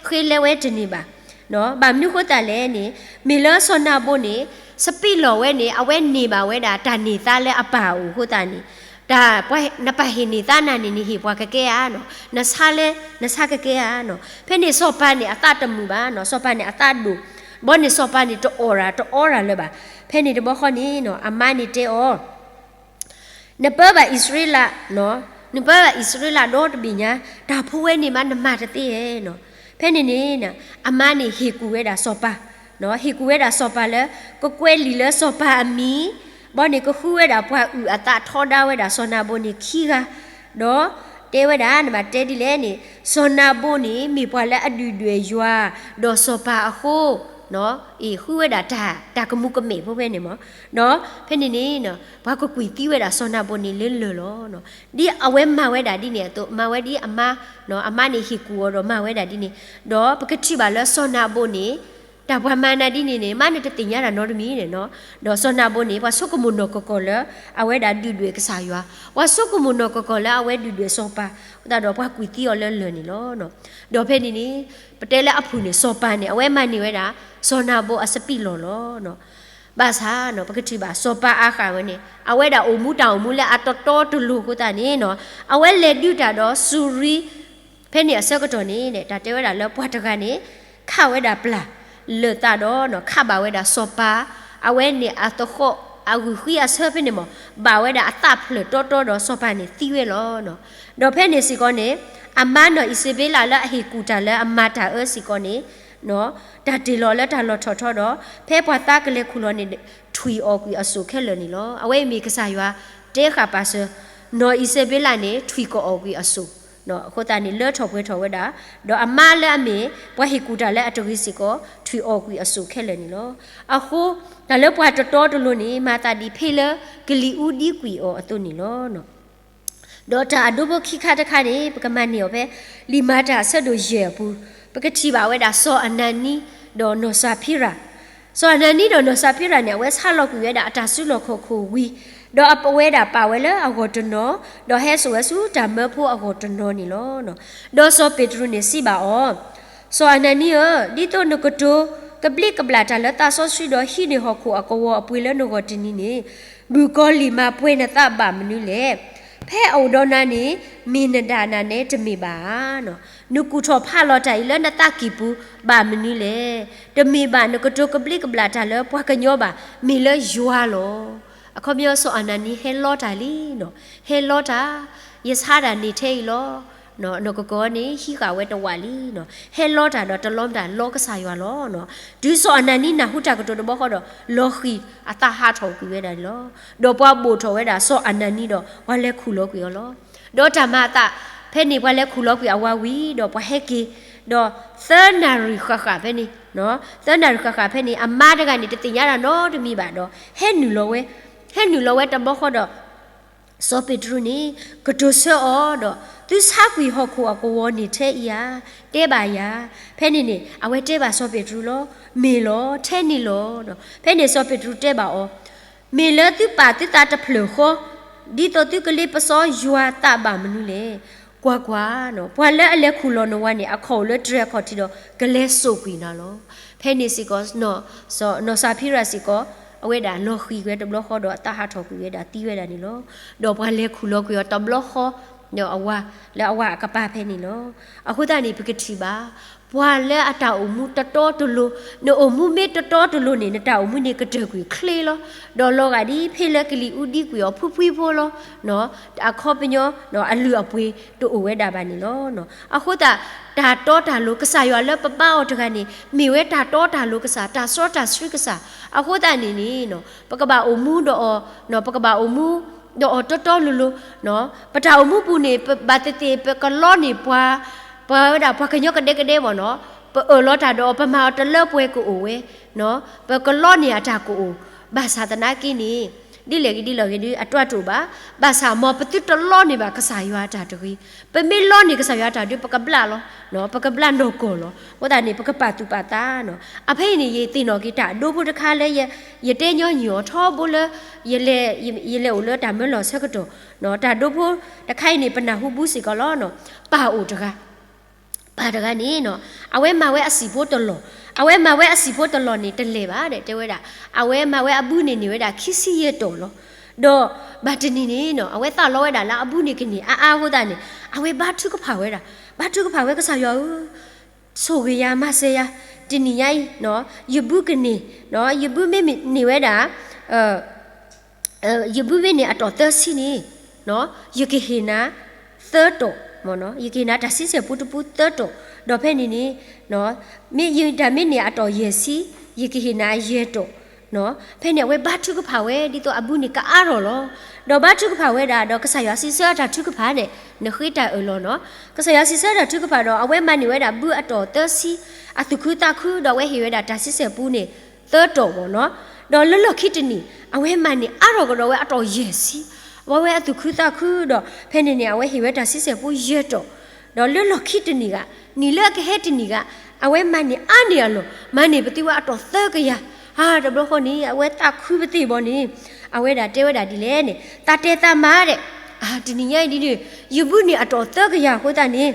ဃ့လဲဝဲတန့ၢ်ဘၣ်. ဘၣ်မနုၤဃိသတးလဲၣ်န့ၣ် မ့ၢ်လၢစီၤနၤဘိန့ၣ် စပံးလီၢ်ဝဲန့ၣ် အဝဲန့ၢ်ဘၣ်ဝဲဒၣ်တၢ်န့ၢ်သါလၢအပၢ်အအိၣ်အဃိသတးန့ၣ် တၢ်နပၢ်ဟ့ၣ်န့ၢ်သါနၤန့ၣ် နဟ့ၣ်ပှၤကကဲဧါနီၤ, နဆါလဲ, နဆါကကဲဧါနီၤ. ဖဲန့ၣ်စီၤပၤန့ၣ်အသးတမုာ်ဘၣ်နီၤ, စီၤပၤန့ၣ်အသးဒိၣ်, ဘီန့ၣ်စီၤပၤန့ၣ်တအီၣ်ရၣ်တအီရၣ်လၢၤဘၣ်. ဖဲန့ၣ်တဘျီဃီန့ၣ်နီၤ အမါန့ၣ်တဲအီၤ နပၢဘၣ်အံၣ်စရ့လး, နပၢဘၣ်အံၣ်စရ့လးဒီတဘ့ၣ်ညါ, တၢ်ဖိဝဲန့ၣ်မးနမၤတသ့ဧါနီၤ. ဖဲန့ၣ်န့ၣ် အမါန့ၣ်ဟ့ၣ်ကူၣ်ဝဲဒၣ်စီၤပၤ, ဟ့ၣ်ကူၣ်ဝဲဒၣ်စီၤပၤလၢ ကကွဲးလံာ်လၢစီၤပၤအမံၤ, ဘီန့ၣ်ကဃုဝဲဒၣ်ပှၤအုၣ်အသးထီဒါဝဲဒၣ်စီၤနၤဘိန့ၣ်ခံဂၤ, ဒီးတဲဝဲဒၣ် နဘၣ်တဲဒ်လဲၣ်န့ၣ် စီၤနၤဘိန့ၣ် မ့ၢ်ပှၤလၢအဒုၣ်ဒွဲၣ်ယွၤ ဒီးစီၤပၤအဃိ အ့ၣ် ဃုဝဲဒၣ်တၢ် တၢ်ကမူကမဲာ်ဖိဖဲန့ၣ်မး, ဒီးဖဲန့ၣ်န့ၣ် ပှၤကကွံာ်သံဝဲဒၣ်စီၤနၤဘိန့ၣ်လၢလၢၢ်လီၤ. ဒ်အဝဲမၤဝဲဒၣ်ဒ်န့ၣ်အသိး မၤဝဲဒ်အမါ, အမါန့ၣ်ဟ့ၣ်ကူၣ်အီၤဒီးမၤဝဲဒၣ်ဒ်န့ၣ်, ဒီးပကထံၣ်ဘၣ်လၢစီၤနၤဘိန့ၣ် တၢ်ပှၤမၤနၤဒ်န့ၣ်န့ၣ် မါန့ၣ်တသ့ၣ်ညါတၢ်နီတမံၤန့ၣ်နီၤ, ဒီးစီၤနၤဘိန့ၣ် ပှၤဆိကမိၣ်နီၢ်ကီၢ်ကီၢ်လၢ အဝဲဒၣ်ဒုၣ်ဒွဲၣ်ကစၢ်ယွၤ, ပှၤဆိကမိၣ်နီၢ်ကီၢ်ကီၢ်လၢအဝဲဒုၣ်ဒွဲၣ်စီၤပၤ, အဃိသတးဒီးပှၤကွံာ်သံအီၤလၢလၢၢ်န့ၣ်လီၤ. ဒီးဖဲန့ၣ်န့ၣ် ပတဲလၢအဖုၣ်န့ၣ် စီၤပၤန့ၣ် အဝဲမၤန့ၢ်ဝဲဒၣ် စီၤနၤဘိအစပံးလီၢ်လီၤ. ဘၣ်ဆၣ်နီၤ ပကထံၣ်ဘၣ် စီၤပၤအၤဃးဝဲန့ၣ် အဝဲဒၣ်အိၣ်မူတၢ်အိၣ်မူလၢအတတီတလိၤအဃိသတးန့ၣ်နီၤ အဝဲလဲၤဒုးတၢ်ဒီးစူၤရံ ဖဲန့ၣ်အဆၢကတီၢ်န့ၣ် တၢ်တဲဝဲဒၣ်လၢပှၤတဂၤန့ၣ် ခးဝဲဒၣ်ပျၢ်လၢာ်သးဒီး ခးဘၣ်ဝဲဒၣ်စီၤပၤ အဝဲန့ၣ်အသဃီၣ် အဂုာ်ဃံအဆၢဖဲန့ၣ်မး ဘၣ်ဝဲဒၣ်အသးဖျၢၣ်တီတီဒီးစီၤပၤန့ၣ်သံဝဲလီၤ. ဒီးဖဲန့ၣ်စ့ၢ်ကီးန့ၣ် အမါနီၢ်အံၣ်စဘ့လးလၢအဟ့ၣ်ကူၣ်တၢ်လၢအမၤတၢ်အၢစ့ၢ်ကီးန့ၣ် တၢ်တ့ၢ်လီၤလၢတၢ်လီၤထီၣ်ထီဒီး ဖဲပှၤသးကလဲၤခူၣ်လီၤန့ၣ် ထွံၣ်အီၣ်ကွံာ်အစိၣ်ခဲလၢာ်န့ၣ်လီၤ. အဝဲအံၤမ့ၢ်ကစၢ်ယွၤတဲဃာ်ပာ်စၢၤ နီၢ်အံၣ်စဘ့လးန့ၣ် ထွံၣ်ကအီၣ်ကွံာ်အစိၣ် အဃိသတးန့ၣ် လၢထီၣ်ပှဲၤထီၣ်ဝဲဒၣ်, ဒီးအမါလၢအမ့ၢ်ပှၤဟ့ၣ်ကူၣ်တၢ်လၢအတဂ့ၤစ့ၢ်ကီး ထွံၣ်အီၣ်ကွံာ်အစိၣ်ခဲလၢာ်န့ၣ်လီၤ. အဃိ တၢ်လၢပှၤတတီတလိၤန့ၣ် မၤသးဒ်ဖ့လၢကလံၤအူဒံကွံာ်အီၤအသိးန့ၣ်လီၤ. ဒီးတၢ်အဒိဖိခံခါတခါန့ၣ် ပကမၤန့ၢ်အီၤဖဲ လံာ်မၤတၢ်အဆၢဒိၣ်ယဲၢ်အပူၤ, ပကထံၣ်ဘၣ်ဝဲဒၣ်စီၤအနၤနံ ဒီးနီၢ်စၤဖံရၤ စီၤအနၤနံဒီးနီၢ်စၤဖံရၤန့ၣ် အဝဲဆါလီၤကွံာ်ဝဲဒၣ်အတၢ်စုလီၢ်ခီၣ်ခိၣ်ဝံၤ, ဒီးအဝဲဒၣ်ပာ်ဝဲလၢအဂီၢ်တနီၤ, ဒီးဟဲစိာ်ဝဲဆူတၢ်မၢဖိအဂီၢ်တနီၤန့ၣ်လီၤ. ဒီးစီၤပ့းတရူးန့ၣ်စံးဘၣ်အီၤ, စီၤအနၤနံဧၢ, ဒ်သိးနကတိၤကဘျံးကဘျၣ်တၢ်လၢသးစီဆှံဒီးဟံးန့ၢ်ဟီၣ်ခိၣ်အကဝီၤအပှ့ၤလၢနဂီၢ်တနံၤန့ၣ်, ဘုၣ်ကီၤလံၢ်မၤပှဲၤနသးဘၣ်မနုၤလဲၣ်. ဖဲအအိၣ်ဒီးနၤန့ၣ် မ့ၢ်နဒၣ်နၤနဲတမ့ၢ်ဘၣ်ဧါ. နကူၣ်ထီၣ်ဖးလီၤတၢ်အံၤလၢနသးကံၢ်ပူၤဘၣ်မနုၤလဲၣ်. တမ့ၢ်ဘၣ်နကတိၤကဘျံးကဘျၣ်တၢ်လၢပှၤကညီဘၣ်, မ့ၢ်လၢယွၤလီၤ. အခီပညီစီၤအနၤနံဟဲလီတၢ်လံနီၤ, ဟဲလီတၢ်, ယဆါတၢ်န့ၣ်ထဲအံၤလီၤ. နီၢ်ကကီန့ၣ် ဟံးဃာ်ဝဲတဝးလံနီၤ, ဟဲလီတၢ်ဒီးတလီၤမတၤလီကစၢ်ယွၤလီၤ. တုၤစီၤအနၤနံနၢ်ဟူတၢ်ကတိၤတဘျီဃီဒီး လီၤဃံၤအသးဟးထီၣ်ကွံာ်ဝဲဒၣ်န့ၣ်လီၤ. ဒီးပှၤဘိၣ်ထီၣ်ဝဲဒၣ်စီၤအနၤနံဒီး ပှၤလဲၤခူၣ်လီၤကွံာ်အီၤလီၤ. ဒီးတၢ်မၤအသး ဖဲန့ၣ် ပှၤလဲၤခူၣ်လီၤကွံာ်အဝၤဝံၤဒီးပှၤဟဲက့ၤ, ဒီးသၢနၣ်ရံၣ်ဃၣ်ဃၣ်ဖဲန့ၣ်, သၢနၣ်ရံၣ်ဃၣ်ဃၣ်ဖဲန့ၣ် အမါတဂၤန့ၣ် တသ့ၣ်ညါတၢ်နီတမံၤဘၣ်ဒီး ဟဲနုာ်လီၤဝဲ, ဟဲနုာ်လီၤဝဲတဘျီဃီဒီး စီၤပ့းတရူးန့ၣ် ကတိၤဆၢအီၤဒီး သုဆါကွံာ်ဟီၣ်ခိၣ်အကဝီၤန့ၣ်ထဲအံၤဧါ, တဲဘၣ်ယၤ. ဖဲန့ၣ်န့ၣ် အဝဲတဲဘၣ်စီၤပ့းတရူးလီၤ, မ့ၢ်လီၤ, ထဲန့ၣ်လီၤ. ဖဲန့ၣ်စီၤပ့းတရူးတဲဘၣ်အီၤ, မ့ၢ်လၢသုပာ်သုသးတဖျၢၣ်ဃီ, ဒ်သိးသုကလ့ပစီယွၤသးဘၣ်မနုၤလဲၣ်. ကွၢ်ကွၢ်, ပှၤလၢအလဲၤခူၣ်လီၤနဝၤန့ၣ် အခီၣ်အိၣ်လၢတြဲၤအခီၣ်ထံးဒီး ကလဲၤစိာ်ကွံာ်နၤလီၤ. ဖဲန့ၣ်စ့ၢ်ကီး နီၢ်စၤဖံရၤစ့ၢ်ကီး အဝဲဒၣ်လီၤဃံၤဝဲတဘျီဃီဒီးအသးဟးထီၣ်ကွံာ်ဝဲဒၣ်သံဝဲဒၣ်န့ၣ်လီၤ. ဒီးပှၤလဲၤခူၣ်လီၤကွံာ်အီၤတဘျီဃီ ဒီးအဝၤ လၢအဝၤအကပၤဖဲန့ၣ်လီၤ. အဃိသတးန့ၣ် ပကထံၣ်ဘၣ် ပှၤလၢအတၢ်အိၣ်မူတတီတလိၤ, နအိၣ်မူမ့ၢ်တတီတလိၤန့ၣ် နတၢ်အိၣ်မူန့ၣ်ကတၢၢ်ကွံာ်ချ့လီၤ. ဒီးလီၤဂာ်ဒ်ဖဲလၢကလံၤအူဒံကွံာ်အီၤဖှံဖှံဖိလီၤ. တၢ်အခီပညီ အလုၢ်အပှ့ၤတအိၣ်ဝဲဒၣ်ဘၣ်န့ၣ်လီၤ. အဃိသတး တၢ်တီတၢ်လိၤ ကစၢ်ယွၤလၢပဘါအီၤတဂၤန့ၣ် မ့ၢ်ဝဲတၢ်တီတၢ်လိၤကစၢ်, တၢ်စီတၢ်ဆှံကစၢ်. အဃိသတးန့ၣ်န့ၣ် ပကဘၣ်အိၣ်မူဒီးအီၤ, ပကဘၣ်အိၣ်မူဒီးအီၤတီတီလိၤလိၤ, ပတၢ်အိၣ်မူပူၤန့ၣ် ပဘၣ်သ့ၣ်သ့ၣ် ပကလီန့ၢ်ပှၤ, ပှၤဝဲဒၣ်ပှၤကညီကဒဲကဒဲမ့ၢ်နီၤ, ပအၢၣ်လီၤတၢ်ဒီးအီၤ ပမၤအီၤတလၢပှဲၤကအိၣ်ဝဲ, ပကလီန့ၢ်အတၢ်ကအိၣ်, ဘၣ်ဆၣ်သနာ်က့န့ၣ် ဒ်လဲၣ်ဂ့ၤဒ်လဲၣ်ဂ့ၤဒ် အတၢ်တအိၣ်ဘၣ်. ဘၣ်ဆၣ်မ်ပသုတလီန့ၢ်ဘၣ်ကစၢ်ယွၤအတၢ်တဂ့ၤ. ပမ့ၢ်လီန့ၢ်ကစၢ်ယွၤအတၢ်ဒီး ပကဘျၣ်လီၤ, ပကဘျၣ်နီၢ်ကီၢ်လီၤ. အဃိသတးန့ၣ် ပကပာ်သူၣ်ပာ်သးနီၤ. အဖဲအံၤန့ၣ် ယသ့ၣ်နီၣ်က့ၤတၢ်ဒိဖိတခါလၢ ယတဲညီနုၢ်အီၤထီဘိလၢ ယလဲၤအိၣ်လၢတၢ်မၢလီၤဆၢကတီၢ်, တၢ်ဒိဖိတခါအံၤန့ၣ် ပနၢ်ဟူဘူးစ့ၢ်ကီးလီၤ. ပၢ်အိၣ်တဂၤ ပၢ်တဂၤန့ၣ်နီၤ အဝဲမၤဝဲအစံာ်ဖိတလီၢ်, အဝဲမၤဝဲအစံာ်ဖိတလီၢ်န့ၣ် တလဲၤဘၣ်ဒီး တဲဝဲဒၣ်, အဝဲမၤဝဲအဘုန့ၣ်န့ၢ်ဝဲဒၣ်ခံဆံယဲၢ်တီၢ်လီၤ. ဒီးဘၣ်တနံၤန့ၣ်နီၤ အဝဲသးလီဝဲဒၣ်လၢအဘုန့ၣ်ကန့ၢ်အါအါအဃိသတးန့ၣ် အဝဲဘါထုကဖၣ်ဝဲဒၣ်, ဘါထုကဖၣ်ဝဲကစၢ်ယွၤဧၢ, ဆိၣ်ဂ့ၤယၤမၤစၢၤယၤ, တနံၤညါအံၤ ယဘုကန့ၢ်, ယဘုမ့ၢ်န့ၢ်ဝဲဒၣ် ယဘုမ့ၢ်န့ၢ်အတီၢ်သၢဆံန့ၣ်, ယကဟ့ၣ်နၤသၢတီၢ်, ယကဟ့ၣ်နၤတၢ်ဆံဆဲၣ်ပူတပူသၢတီၢ်, ဒီးဖဲန့ၣ်န့ၣ် မ့ၢ်ယတၢ်မ့ၢ်န့ၢ်အတီၢ်ယဲၢ်ဆံ, ယကဟ့ၣ်နၤယဲၢ်တီၢ်. ဖဲန့ၣ်အဝဲဘါထုကဖၣ်ဝဲ ဒ်သိးအဘုန့ၣ်ကအါထီၣ်လီၤ. ဒီးဘါထုကဖၣ်ဝဲဒၣ်ဒီး ကစၢ်ယွၤစံးဆၢတၢ်ထုကဖၣ်န့ၣ် နဃ့တၢ်အၢၣ်လီၤနီၤ. ကစၢ်ယွၤစံးဆၢတၢ်ထုကဖၣ်ဒီး အဝဲမၤန့ၢ်ဝဲဒၣ်ဘုအတီၢ်သၢဆံ, အသူၣ်ခုသးခု ဒီးအဝဲဟ့ၣ်ဝဲဒၣ်တၢ်ဆံဆဲၣ်ပူန့ၣ် သၢတီၢ်ဘၣ်နီၤ. ဒီးလၢလီၢ်ခံတနံၤ အဝဲမၤန့ၢ်အါထီၣ်ကဒီးဝဲအတီၢ်ယဲၢ်ဆံ, အဝဲအသူၣ်ခုသးခုဒီး ဖဲန့ၣ်န့ၣ် အဝဲဟ့ၣ်ဝဲတၢ်ဆံဆဲၣ်ပူယဲၢ်တီၢ်, ဒီးလၢလီၢ်ခံတနံၤဂၤ, နံၤလၢအကဟဲတနံၤဂၤ, အဝဲမၤန့ၢ်အါန့ၢ်အလီၢ်, မၤန့ၢ်ပသံဝဲအတီၢ်သၢကယၤ, အါ တဘျီဃီန့ၣ် အဝဲသးခုပသ့ၣ်ဘီန့ၣ်, အဝဲဒၣ်တဲဝဲဒၣ်ဒ်လဲၣ်န့ၣ်, သးတဲသးမၤဒဲး, အါ တနံၤညါအံၤဒ်န့ၣ် ယဘုန့ၢ်အတီၢ်သၢကယၤအဃိသတးန့ၣ်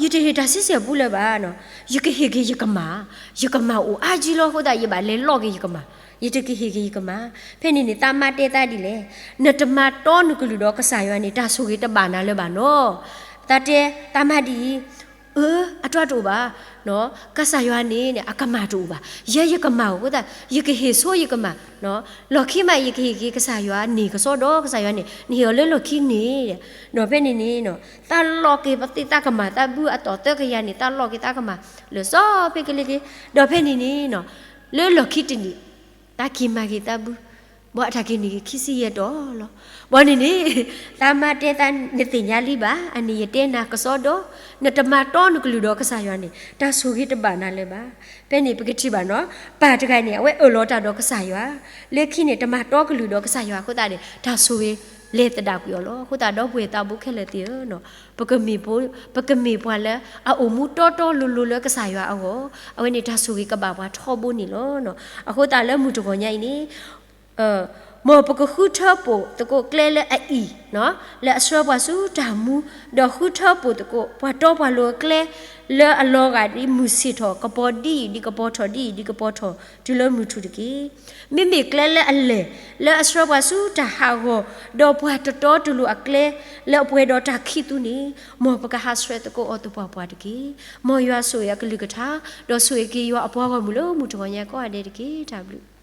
ယတဟ့ၣ်တၢ်ဆံဆဲၣ်ပူလၢၤဘၣ်, ယကဟ့ၣ်က့ၤယကမၢ်, ယကမၢ်အိၣ်အါကံလီၤအဃိသတး ယဘၣ်လဲၤလီၢ်က့ၤယကမၢ်, ယတကဟ့ၣ်က့ၤယကမၢ်. ဖဲန့ၣ်န့ၣ် သးမါတဲသးဒ်လဲၣ်, နတမၤတီနကလုၢ်ဒီးကစၢ်ယွၤန့ၣ် တၢ်ဆိၣ်ဂ့ၤတဘၣ်နၤလၢၤဘၣ်နီၤ. သးတဲသးမါဒ်အံၤ, အၢ အတြီတအိၣ်ဘၣ်, ကစၢ်ယွၤန့ၣ် အကမၢ်တအိၣ်ဘၣ်, ယဲယကမၢ်အိၣ်အဃိသတး ယကဟ့ၣ်ဆိယကမၢ်, လီၢ်ခံမး ယကဟ့ၣ်က့ၤကစၢ်ယွၤန့ၣ်ကစီဒီ ကစၢ်ယွၤန့ၣ် နဟ့ၣ်အီၤလၢလီၢ်ခံန့ၣ်, ဒီးဖဲန့ၣ်န့ၣ် သးလီၢ်က့ၤပသံသးကမၢ် သးဘုအတီၢ်သၢကယၤန့ၣ် သးလီၢ်က့ၤသးကမၢ် လၢာ်စီဖဲကလ့က့ၤ, ဒီးဖဲန့ၣ်န့ၣ် လၢလီၢ်ခံတနံၤ သးက့ၤမၤက့ၤသးဘု, ဘၣ်အတၢ်က့ၤန့ၢ်က့ၤခံဆံယဲၢ်တီၢ်လီၤ. ဘၣ်န့ၣ်န့ၣ် သးမါတဲသး နသ့ၣ်ညါလံဘၣ်, အန့ၣ်ယတဲနၤကစီဒီ, နတမၤတီနကလုၢ်ဒီးကစၢ်ယွၤန့ၣ် တၢ်ဆိၣ်ဂ့ၤတဘၣ်နၤလၢၤဘၣ်. ဖဲန့ၣ်ပကထံၣ်ဘၣ်နီၤ, ပၢ်တဂၤန့ၣ် အဝဲအၢၣ်လီၤတၢ်ဒီးကစၢ်ယွၤ, လၢခံန့ၣ် တမၤတီကလုၢ်ဒီးကစၢ်ယွၤအဃိသတးန့ၣ် တၢ်ဆိၣ်ဂ့ၤလဲၤသဒၣ်ကွံာ်အီၤလီၤ. အဃိသတးဒီပုၢ်ဝဲၢ်သးဘိခဲလၢာ်သ့ၣ်ဧၢ, ပကမ့ၢ်, ပကမ့ၢ်ပှၤလၢအအိၣ်မူတီတီလိၤလိၤလၢကစၢ်ယွၤအဂီၢ်, အဝဲန့ၣ်တၢ်ဆိၣ်ဂ့ၤကဘၣ်ပှၤထီဘိန့ၣ်လီၤ. အဃိသတးလၢမုၢ်တဂီၤညါအံၤန့ၣ် မ်ပကဃုထၢပိာ်သကိးကျဲလၢအအံၣ်, လၢအဆှၢပှၤဆူတၢ်မူ, ဒီးဃုထၢပိာ်သကိး ပှၤတီပှၤလိၤအကျဲ လၢအလီၤဂာ်ဒ်မုၢ်ဆ့ၣ်ထီၣ် ကပီၤဒ်အံၤဒ်ကပီၤထီၣ် ဒ်အံၤဒ်ကပီၤထီၣ် တုၤလၢမုၢ်ထူၣ်တက့ၢ်. မ့မ့ၢ်ကျဲလၢအလဲၢ် လၢအဆှၢပှၤဆူတၢ်ဟးဂီၤ ဒီးပှၤတတီတလိၤအကျဲ လၢအပှဲၤဒီးတၢ်ခံးသူန့ၣ်, မ်ပကဟးဆှဲးသကိးအီၤသပှၢ်ပှၢ်တက့ၢ်. မ်ယွၤဆိၣ်ဂ့ၤအကလုၢ်ကထါ, ဒီးဆိၣ်ဂ့ၤက့ၤယွၤအပှၤဂီၢ်မုၢ်လၢမုၢ်တဂီၤညါကိးဂၤဒဲးတက့ၢ်. တၢ်ဘျုး